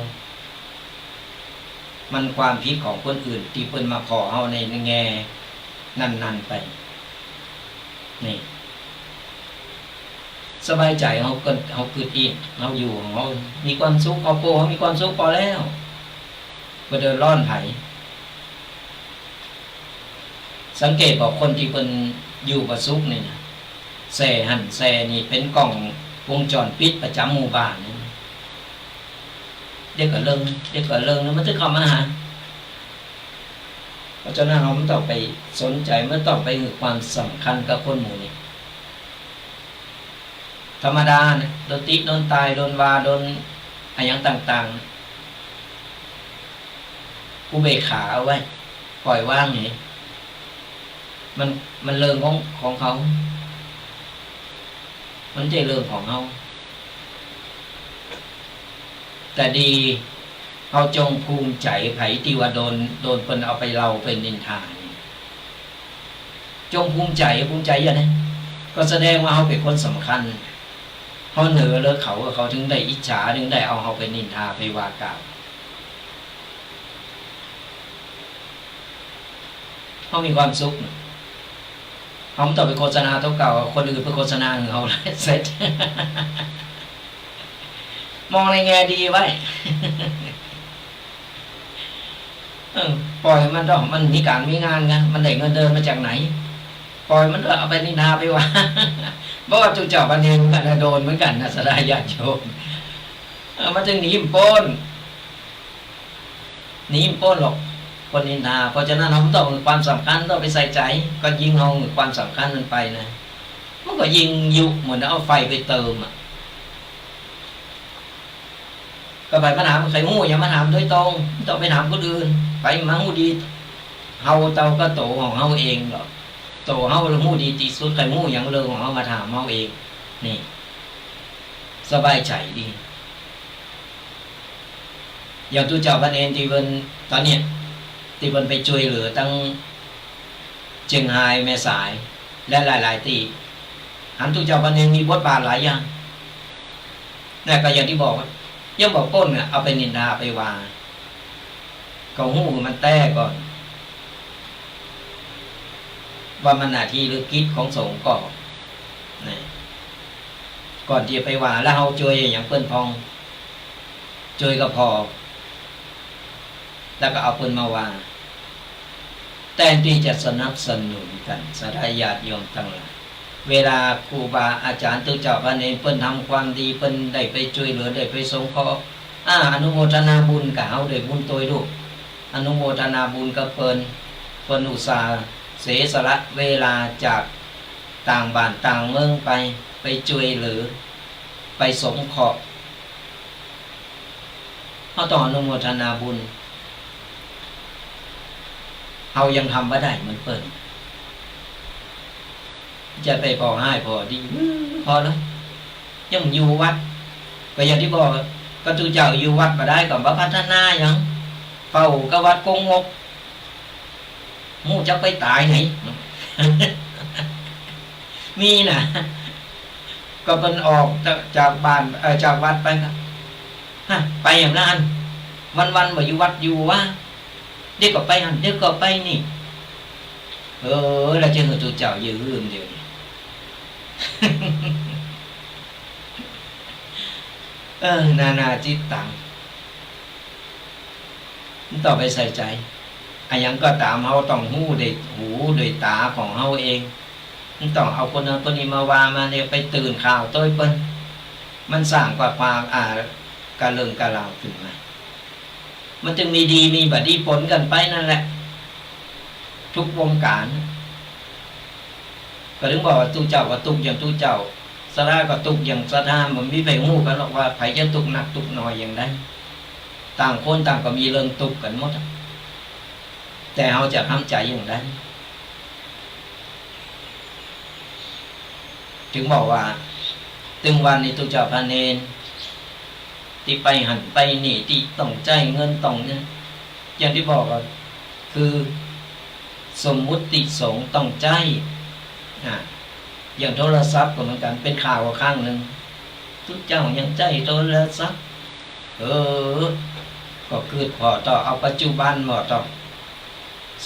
มันความผิดของคนอื่นตี้เปิ้นมาผ่อเฮาในแง่นั้นๆ ไป นี่ สบายใจ๋ เฮาก็ เฮากึ๊ดอี้ เฮาอยู่ของเฮา มีความสุข ครอบครัวเฮามีความสุขปอแล้ว บ่เดือดร้อนใผ สังเกตบ่ คนตี้เปิ้นอยู่บ่สุขนี่นะ แส่หั้นแส่นี่ เป๋นกล้องวงจรปิดประจ๋ำหมู่บ้านนี่ เดี๋ยวก็เรื่อง เดี๋ยวก็เรื่องนึงมันจะเข้ามาหา เพราะฉะนั้นเฮาบ่ต้องไปสนใจ๋ บ่ต้องไปหื้อความสำคัญกับคนหมู่นี้ ธรรมดานะ โดนติ โดนต้าย โดนว่า โดนอะหยังต่างๆ อุเบกขาเอาไว้ ปล่อยวางนี่ มัน มันเรื่องของ ของเขา มันบ่ใจ้เรื่องของเฮา แต่ดี เฮาจงภูมิใจ๋ ใผตี้ว่าโดน โดนเปิ้นเอาไปเล่าไปนินทานี่ จงภูมิใจ๋ ภูมิใจ๋อย่างนี้ ก็แสดงว่าเฮาเป๋นคนสำคัญ เฮาเหนือเหลือเขา เขาถึงได้อิจฉา ถึงได้เอาเฮาไปนินทา ไปว่ากล่าว เฮามีความสุข เฮาบ่ต้องไปโฆษณาตั๋วเก่า คนอื่นไปโฆษณาหื้อเฮาเสร็จ มองในแง่ดีไว้ เออ ปล่อยมันเถาะ มันมีก๋านมีงานไง มันได้เงินเดือนมาจากไหน ปล่อยมันเถาะ เอาไปนินทาไปว่า เพราะว่าตุ๊เจ้าพระเณรก็โดนเหมือนกั๋นนะ ศรัทธาญาติโยม เออ มันจึงหนีบ่ป๊น หนีบ่ป๊นหรอก คนนินทา เพราะฉะนั้นเฮาบ่ต้องหื้อความสำคัญ บ่ต้องไปใส่ใจ๋ ก็ยิ่งเฮาหื้อความสำคัญมันไปนะ มันก็ยิ่งยุเหมือนเอาไฟไปเติมอะ ก็ใผมาถาม ใผฮู้หยังมาถามโดยตรง บ่ต้องไปถามคนอื่น ใผมาฮู้ดี เฮาเต้าก็ตั๋วของเฮาเองเนาะ ตั๋วเฮาฮู้ดีตี้สุด ใผฮู้หยังเรื่องของเฮามาถามเฮาเอง นี่ สบายใจ๋ดี อย่างตุ๊เจ้าพระเณรตี้เปิ้น ต๋อนเนี้ย ตี้เปิ้นไปจ้วยเหลือตังเจียงฮาย แม่สาย และหลายๆ ตี้ หันตุ๊เจ้าพระเณรมีบทบาทหลายอย่าง นั่นก็อย่างตี้บอกว่า ยังบ่ป๊นอะ เอาไปนินทาไปว่า ก็ฮู้มันแต๊ก่อน ว่ามันหน้าตี้หรือกิจของสงฆ์ก่อ นะ ก่อนตี้จะไปว่า แล้วเฮาจ้วยหยังเปิ้นพ่อง จ้วยก็ผ่อ แล้วก็เอาเปิ้นมาว่า แตนตี้จะสนับสนุนกั๋น ศรัทธาญาติโยมตังหลาย เวลาครูบาอาจ๋ารย์ตุ๊เจ้าพระเณรเปิ้นทำความดี เปิ้นได้ไปจ้วยเหลือ ได้ไปสงเคราะห์ อ่า อนุโมทนาบุญกับเฮาด้วยบุญตวยลูก อนุโมทนาบุญกับเปิ้น เปิ้นอุตส่าห์เสียสละเวลาจากต่างบ้านต่างเมืองไป ไปจ้วยเหลือ ไปสงเคราะห์ เฮาต้องอนุโมทนาบุญ เฮายังทำบ่ได้เหมือนเปิ้น จะไปผ่อฮ้ายผ่อดี ผ่อแล้ว ยังอยู่วัด ก็อย่างตี้บอก ก็ตุ๊เจ้าอยู่วัดบ่ได้ ก็บ่พัฒนาหยัง เฝ้าก็วัดกงงก ฮู้จักไปต๋ายไหน มีนะ ก็เปิ้นออกจาก จากบ้าน เอ่อ จากวัดไปก็ ฮะ ไปอย่างนั้น วันๆ บ่อยู่วัดอยู่วา เดี๋ยวก็ไปหั้น เดี๋ยวก็ไปนี่ เออ แล้วจะหื้อตุ๊เจ้าเยียะหื้อเดี๋ยวนี้ เออ นานาจิตตัง บ่ต้องไปใส่ใจ๋ อะหยังก็ต๋าม เฮาต้องฮู้ด้วยหูด้วยต๋าของเฮาเอง บ่ต้องเอาคนนั้นคนนี้มาว่ามาเนี่ย ไปตื่นข่าวโต้ยเปิ้น มันสร้างความ อ่า กะเริงกะราวขึ้นมา มันจึงมีดีมีบ่ดีปนกั๋นไปนั่นแหละ ทุกวงก๋าน ก็ถึงบอกว่าตุ๊เจ้าก็ตุ๊กอย่างตุ๊เจ้า ศรัทธาก็ตุ๊กอย่างศรัทธา บ่มีใผฮู้กั๋นหรอกว่าใผจะตุ๊กนักตุ๊กน้อยอย่างใด ต่างคนต่างก็มีเรื่องตุ๊กกั๋นหมดอะ แต่เฮาจะทำใจ๋อย่างใด ถึงบอกว่า ตึงวันนี้ตุ๊เจ้าพระเณร ตี้ไปหั้นไปนี่ ตี้ต้องใจ๊เงินต้องเนี่ย อย่างตี้บอกอะ คือสมมุติสงฆ์ต้องใจ๊ อ่า อย่างโทรศัพท์ก็เหมือนกั๋น เป๋นข่าวก็ครั้งนึ่ง ตุ๊เจ้ายังใจ๊โทรศัพท์ เออ ก็คือผ่อต่อ เอาปัจจุบันหมดต่อ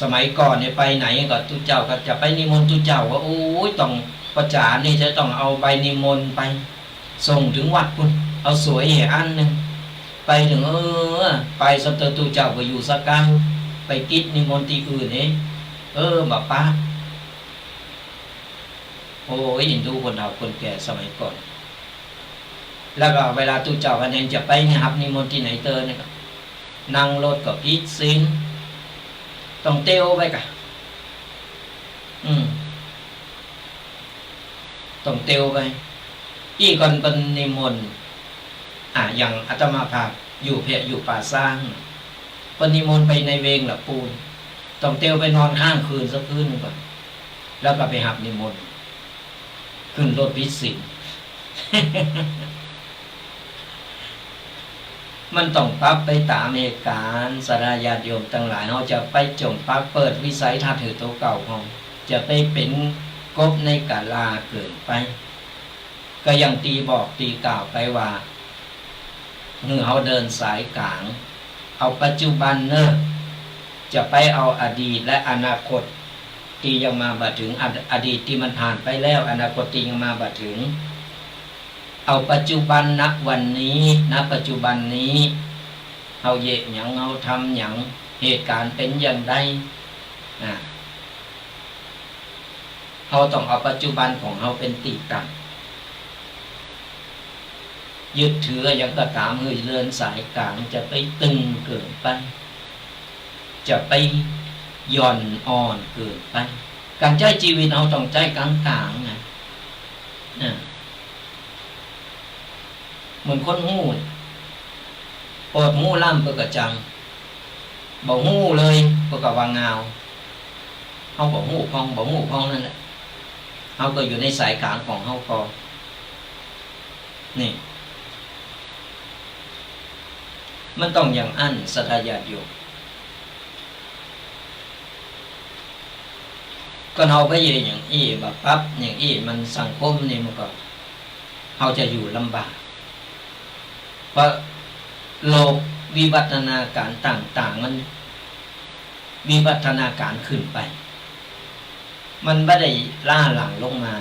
สมัยก่อนเนี่ยไปไหนก็ตุ๊เจ้าก็จะไปนิมนต์ตุ๊เจ้าว่า โอ้ย ต้องประจ๋านนี่จะต้องเอาใบนิมนต์ไปส่งถึงวัดพุ้น เอาสวยเหอะอันนึ่ง ไปเถิง เออ ไปซ้ำเตอตุ๊เจ้าบ่อยู่สักกั๋ง ไปกิจนิมนต์ตี้อื่นเอง เออ บ่ปะ โอ้ย เอ็นดูคนเฒ่าคนแก่สมัยก่อน แล้วก็เวลาตุ๊เจ้าพระเณรจะไปเนี่ย ฮับนิมนต์ตี้ไหนเตอเนี่ยก็ นั่งรถก็ผิดศีล ต้องเตียวไปก่ะ อืม ต้องเตียวไป อี้ก่อนเปิ้นนิมนต์ อ่ะ อย่างอาตมาภาพอยู่แพะ อยู่ป่าซาง เปิ้นนิมนต์ไปในเวงละปูน ต้องเตียวไปนอนค้างคืนสักคืนนึ่งก่อน แล้วก็ไปฮับนิมนต์ ขึ้นรถผิดศีล มันต้องปรับไปต๋ามเหตุก๋ารณ์ ศรัทธาญาติโยมตังหลาย เฮาจะไปจ๋มปลั๊กเปิดวิสัยทัศน์หื้อตั๋วเก่าของ จะไปเป๋นกบในกาลาเกินไป ก็อย่างตี้บอกตี้กล่าวไปว่า หื้อเฮาเดินสายก๋าง เอาปัจจุบันเน่อ จะไปเอาอดีตและอนาคตตี้ยังมาบ่เถิง อ- อดีตตี้มันผ่านไปแล้ว อนาคตตี้ยังมาบ่เถิง เอาปัจจุบัน ณ วันนี้ ณ ปัจจุบันนี้ เฮาเยียะหยัง เฮาทำหยัง เหตุก๋ารณ์เป๋นอย่างใด อ่า เฮาต้องเอาปัจจุบันของเฮาเป๋นตี้ตั้ง ยึดถืออะหยังก็ต๋าม หื้อเดินสายก๋าง จะไปตึงเกินไป จะไปหย่อนอ่อนเกินไป ก๋านใจ๊จีวิตเฮาต้องใจ๊ก๋างๆ นะ นะ เหมือนคนฮู้ ปอดฮู้ล้ำเปิ้นก็จัง บ่ฮู้เลยเปิ้นก็ว่างาว เฮาก็ฮู้พ่อง บ่ฮู้พ่องนั่นแหละ เฮาก็อยู่ในสายก๋างของเฮาก่อ นี่ มันต้องอย่างอั้น ศรัทธาญาติโยม ก็เฮาไปเยียะอย่างอี้ บ่ปรับอย่างอี้ มันสังคมนี่มันก็ เฮาจะอยู่ลำบาก เพราะโลกวิวัฒนาก๋ารณ์ต่างๆ มันวิวัฒนาก๋ารณ์ขึ้นไป มันบ่ได้ล้าหลังลงมา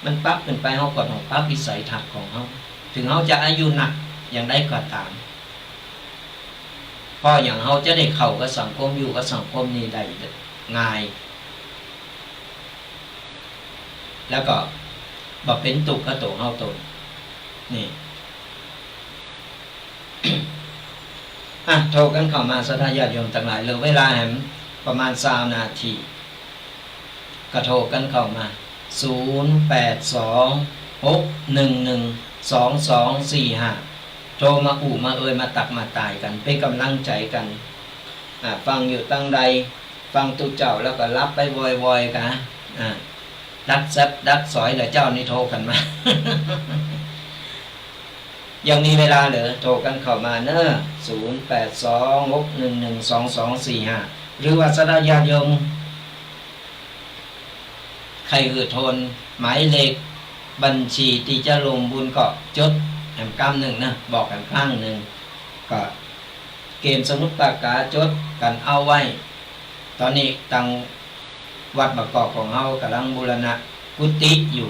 มันปรับขึ้นไป เฮาก็ต้องปรับวิสัยทัศน์ของเฮา ถึงเฮาจะอายุนักอย่างใดก็ต๋าม เพราะอย่างเฮาจะได้เข้ากับสังคม อยู่กับสังคมนี่ได้ง่าย แล้วก็บ่เป๋นตุ๊กข์กับตั๋วเฮาตน นี่ อ่ะ โทรกั๋นเข้ามา ศรัทธาญาติโยมตังหลาย เหลือเวลาแหมประมาณซาวนาที ก็โทรกั๋นเข้ามา ศูนย์แปดสอง หกหนึ่งหนึ่ง สองสองสี่ห้า โทรมาอู้มาเอยมาตักมาตายกั๋น เป๋นก๋ำลังใจ๋กั๋น อ่า ฟังอยู่ตังใด ฟังตุ๊เจ้าแล้วก็หลับไปวอยๆ กา อ่า ดักแซบดักสอยแหละเจ้านี่โทรกั๋นมา ยังมีเวลาเหลือ โทรกั๋นเข้ามาเน่อ ศูนย์แปดสอง หกหนึ่งหนึ่ง สองสองสี่ห้า หรือว่าศรัทธาญาติโยม ใค่หื้อโทนหมายเลขบัญชีตี้จะร่วมบุญก็จดแหมกำนึ่งนะ บอกกั๋นครั้งนึ่ง ก็เกมสนุกปากกาจดกั๋นเอาไว้ ต๋อนนี้ตังวัดบางกอกของเฮาก่ำลังบูรณะกุฏิอยู่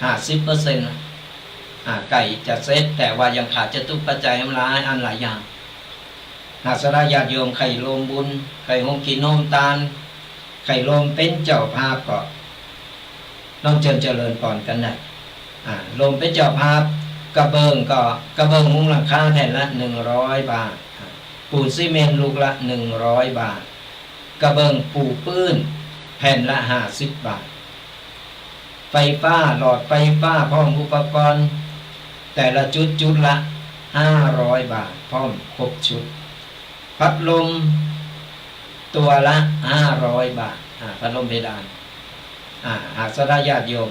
ห้าสิบเปอร์เซ็นต์ อ่า ใก้จะเสร็จ แต่ว่ายังขาดจตุปัจจัยหลายอันหลายอย่าง หากศรัทธาญาติโยมใค่ร่วมบุญ ใค่ฮุงกิ๋นโฮมตาน ใค่ร่วมเป๋นเจ้าภาพก็ น้อมเจิญเจริญปอนกั๋นได้ อ่า ร่วมเป๋นเจ้าภาพ กระเบื้องก็ กระเบื้องมุงหลังคาแผ่นละหนึ่งร้อยบาท อ่า ปูนซีเมนต์ลูกละหนึ่งร้อยบาท กระเบื้องปูปื้นแผ่นละห้าสิบบาท ไฟฟ้า หลอดไฟฟ้าพร้อมอุปกรณ์ แต่ละจุด จุดละห้าร้อยบาท พร้อมครบชุด พัดลมตัวละห้าร้อยบาท อ่า พัดลมเพดาน อ่า หากศรัทธาญาติโยม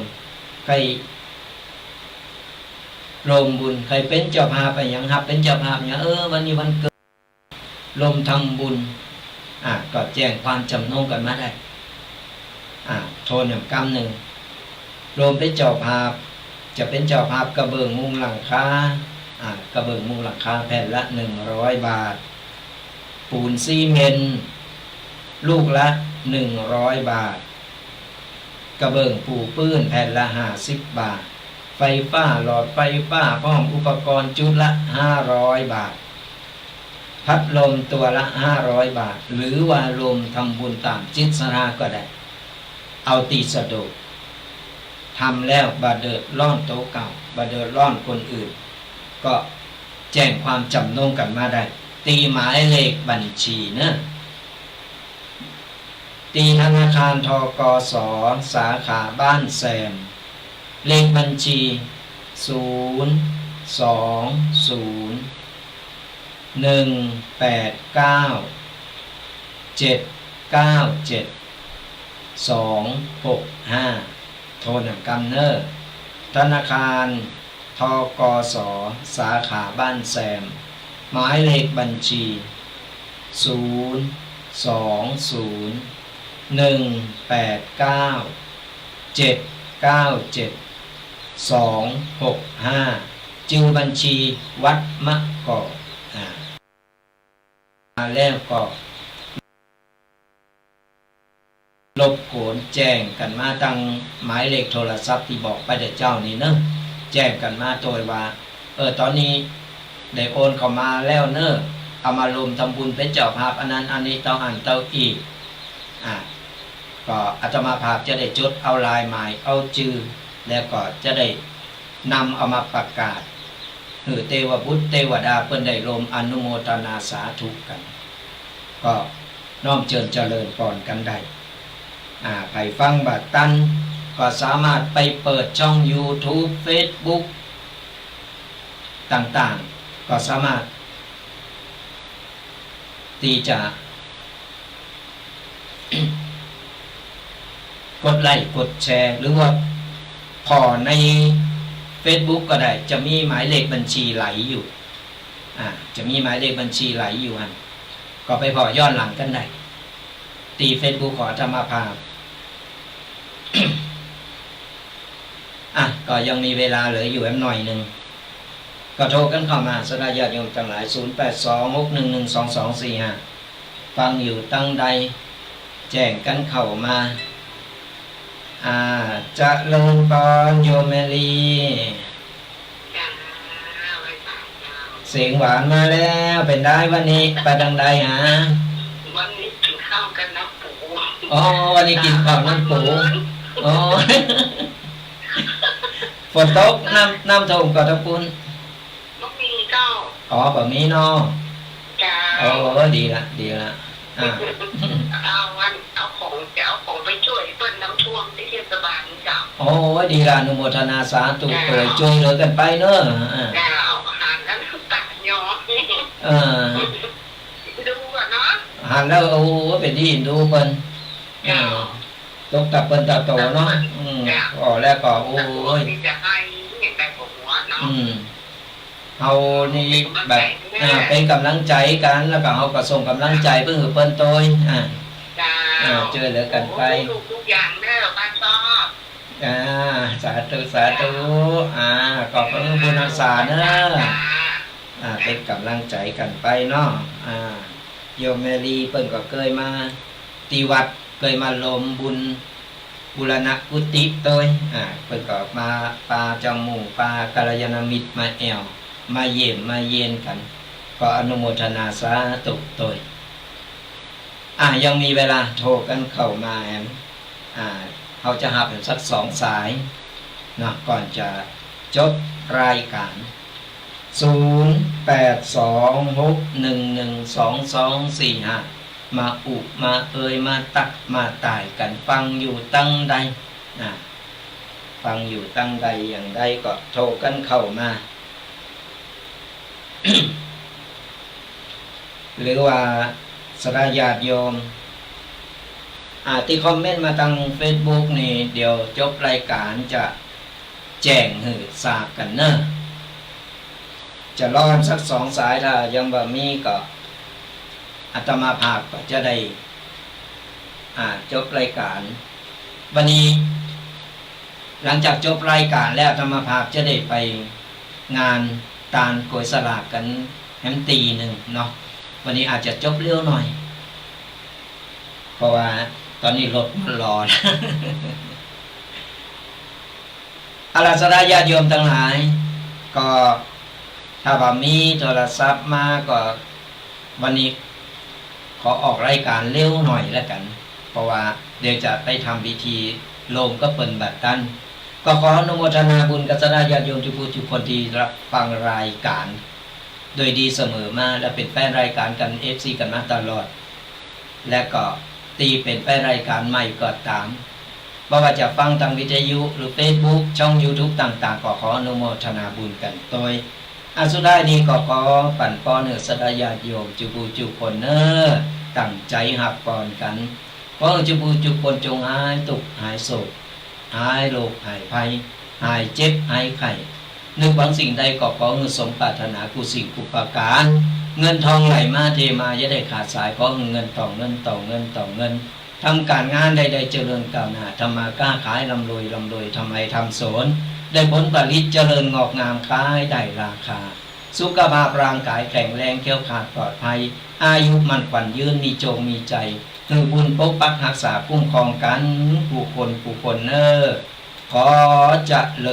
ใค่ร่วมบุญ ใค่เป๋นเจ้าภาพอะหยัง ฮับเป๋นเจ้าภาพอะหยัง เออ วันนี้วันเกิด ร่วมทำบุญ อ่า ก็แจ้งความจ๋ำนงกั๋นมาได้ อ่า โทนแหมกำนึ่ง ร่วมเป๋นเจ้าภาพ จะเป๋นเจ้าภาพกระเบื้องมุงหลังคา อ่า กระเบื้องมุงหลังคาแผ่นละหนึ่งร้อยบาท ปูนซีเมนต์ลูกละหนึ่งร้อยบาท กระเบื้องปูปื้นแผ่นละห้าสิบบาท ไฟฟ้า หลอดไฟฟ้าพร้อมอุปกรณ์จุดละห้าร้อยบาท พัดลมตัวละห้าร้อยบาท หรือว่าร่วมทำบุญต๋ามจิตศรัทธาก็ได้ เอาตี้สะดวก ทำแล้วบ่เดือดร้อนตั๋วเก่า บ่เดือดร้อนคนอื่น ก็แจ้งความจ๋ำนงกั๋นมาได้ ตี้หมายเลขบัญชีเน่อ ตี้ธนาคาร ธ.ก.ส. สาขาบ้านแซม เลขบัญชี ศูนย์ สอง ศูนย์ หนึ่ง แปด เก้า เจ็ด เก้า เจ็ด สอง หก ห้า โทนแหมกำเน่อ ธนาคาร ธ.ก.ส. สาขาบ้านแซม หมายเลขบัญชี ศูนย์ สอง ศูนย์ หนึ่ง แปด เก้า เจ็ด เก้า เจ็ด สอง หก ห้า จื้อบัญชีวัดมะกอก อ่า แล้วก็ รบกวนแจ้งกั๋นมาตางหมายเลขโทรศัพท์ตี้บอกไปเดี๋ยวเจ๊านี้เน่อ แจ้งกั๋นมาโตยว่า เออ ต๋อนนี้ได้โอนเข้ามาแล้วเน่อ เอามาร่วมทำบุญเป๋นเจ้าภาพอันนั้นอันนี้ เต้าอั้นเต้าอี้ อ่า ก็อาตมาภาพจะได้จดเอาลายหมาย เอาจื้อ แล้วก็จะได้นำเอามาประกาศ หื้อเตวบุตรเตวดาเปิ้นได้ร่วมอนุโมทนาสาธุกั๋น ก็น้อมเจิญเจริญปอนกั๋นได้ อ่า ใผฟังบ่ตัน ก็สามารถไปเปิดช่องยูทูบ เฟซบุ๊ก ต่างๆ ก็สามารถตี้จะ กดไลก์ กดแชร์ หรือว่าผ่อในเฟซบุ๊กก็ได้ จะมีหมายเลขบัญชีไหลอยู่ อ่า จะมีหมายเลขบัญชีไหลอยู่หั้น ก็ไปผ่อย้อนหลังกั๋นได้ ตี้เฟซบุ๊กของอาตมาภาพ อ่ะ ก็ยังมีเวลาเหลืออยู่แหมหน่อยนึ่ง ก็โทรกั๋นเข้ามา ศรัทธาญาติโยมตังหลาย ศูนย์แปดสอง หกหนึ่งหนึ่ง สองสองสี่ห้า ฟังอยู่ตังใด แจ้งกั๋นเข้ามา อ่า เจริญปอนโยมแม่ลี จ้า ไหว้สาเจ้า เสียงหวานมาแล้ว เป๋นใดวันนี้ ไปตางใดหา วันนี้กิ๋นข้าวกับน้ำปู อ๋อ วันนี้กิ๋นข้าวน้ำปู อ๋อ ฝนตก น้ำ น้ำท่วมก่อตางปู้น บ่มีเจ้า อ๋อ บ่มีเนาะ เจ้า โอ้ ดีละ ดีละ อ่า เอาอัน เอาของ จะเอาของไปจ้วยเปิ้นน้ำท่วมตี้เทศบาลเจ้า โอ้ ดีละ อนุโมทนาสาธุ เจ้า โตยจ้วยเหลือกั๋นไปเนาะ อ่า เจ้า หาอันตัก เออ ดูก่อนเนาะ หันแล้ว โอ้ เป๋นตี้เอ็นดูเปิ้น เจ้า เออ ตกตาเปิ้นตาโตเนาะ อืม เจ้า ก็แล้วก็ โอ้ย จะหื้ออย่างใดก็หัวเนาะ อืม เฮานี่แบบ เป๋นก๋ำลังใจ๋กั๋น แล้วก็เฮาก็ส่งก๋ำลังใจ๋ไปหื้อเปิ้นตวย อ่า เจ้า อ่า จ้วยเหลือกั๋นไป โอ้ ทุกอย่างเด้อ ป้าชอบ อ่า สาธุ สาธุ อ่า ขอบพระคุณบุญรักษาเนอะ อ่า เป๋นก๋ำลังใจ๋กั๋นไปเนาะ อ่า โยมแม่ลีเปิ้นก็เกยมาตี้วัด เกยมาลมบุญ บูรณะกุฏิตวย อ่า เปิ้นก็มาปาเจ้าหมู่ ปากัลยาณมิตรมาแอ่ว มาเยี่ยม มาเยียนกั๋น ก็อนุโมทนาสาธุตวย อ่า ยังมีเวลาโทรกั๋นเข้ามาแหม อ่า เฮาจะฮับแหมสักสองสายเนาะ ก่อนจะจบรายก๋าน ศูนย์แปดสองหกหนึ่งหนึ่งสองสองสี่ห้า มาอุมาเอย มาตั๊กมาต่ายกั๋น ฟังอยู่ตังใด นะ ฟังอยู่ตังใดอย่างใดก็โทรกั๋นเข้ามา หรือว่าศรัทธาญาติโยม อ่า ตี้คอมเมนต์มาตางเฟซบุ๊กนี่ เดี๋ยวจบรายก๋านจะแจ้งหื้อทราบกั๋นเนอะ จะรอสักสองสาย ถ้ายังบ่มีก็อาตมาภาพก็จะได้ อ่า จบรายก๋าน วันนี้ หลังจากจบรายก๋านแล้ว อาตมาภาพจะได้ไปงานตานก๋วยสลากกั๋นแหมตี้นึ่งเนาะ วันนี้อาจจะจบเร็วหน่อย เพราะว่าต๋อนนี้รถมันรอ เอาล่ะ ศรัทธาญาติโยมตังหลาย ก็ถ้าว่ามีโทรศัพท์มาก็ วันนี้ขอออกรายก๋านเร็วหน่อยแล้วกั๋น เพราะว่าเดี๋ยวจะไปทำพิธีโลมกับเปิ้นบ่าตัน ก็ขออนุโมทนาบุญกับศรัทธาญาติโยมจุ๊ผู้จุ๊คนตี้ฮับฟังรายก๋านโดยดีเสมอมา และเป๋นแฟนรายก๋านกั๋น เอฟซี กั๋นมาตลอด และก็ตี้เป๋นแฟนรายก๋านใหม่ก็ต๋าม บ่ว่าจะฟังตางวิทยุหรือเฟซบุ๊ก ช่องยูทูบต่างๆ ก็ขออนุโมทนาบุญกั๋นตวย อ่ะ สุดท้ายนี้ก็ขอปั๋นปอนหื้อศรัทธาญาติโยมจุ๊ผู้จุ๊คนเนอะ ตั้งใจ๋ฮับปอนกั๋น ขอหื้อจุ๊ผู้จุ๊คนจงหายตุ๊กข์หายโศก หายโรคหายภัย หายเจ็บหายไข้ นึกหวังสิ่งใดก็ขอหื้อสมปรารถนากู้สิ่งกู้ประก๋าน เงินทองไหลมาเทมาอย่าได้ขาดสาย ขอหื้อเงินต่อเงินต่อเงินต่อเงิน ทำก๋านงานใดๆ เจริญก้าวหน้า ทำมาค้าขายร่ำรวยร่ำรวย ทำไร่ทำสวน ได้ผลผลิตเจริญงอกงาม ขายได้ราคา สุขภาพร่างก๋ายแข็งแรง แคล้วคลาดปลอดภัย อายุมั่นขวัญยืน มีโจคมีชัย หื้อบุญปกปักฮักษาคุ้มครองกั๋นกู้คนกู้คนเนอะ ขอเจริญ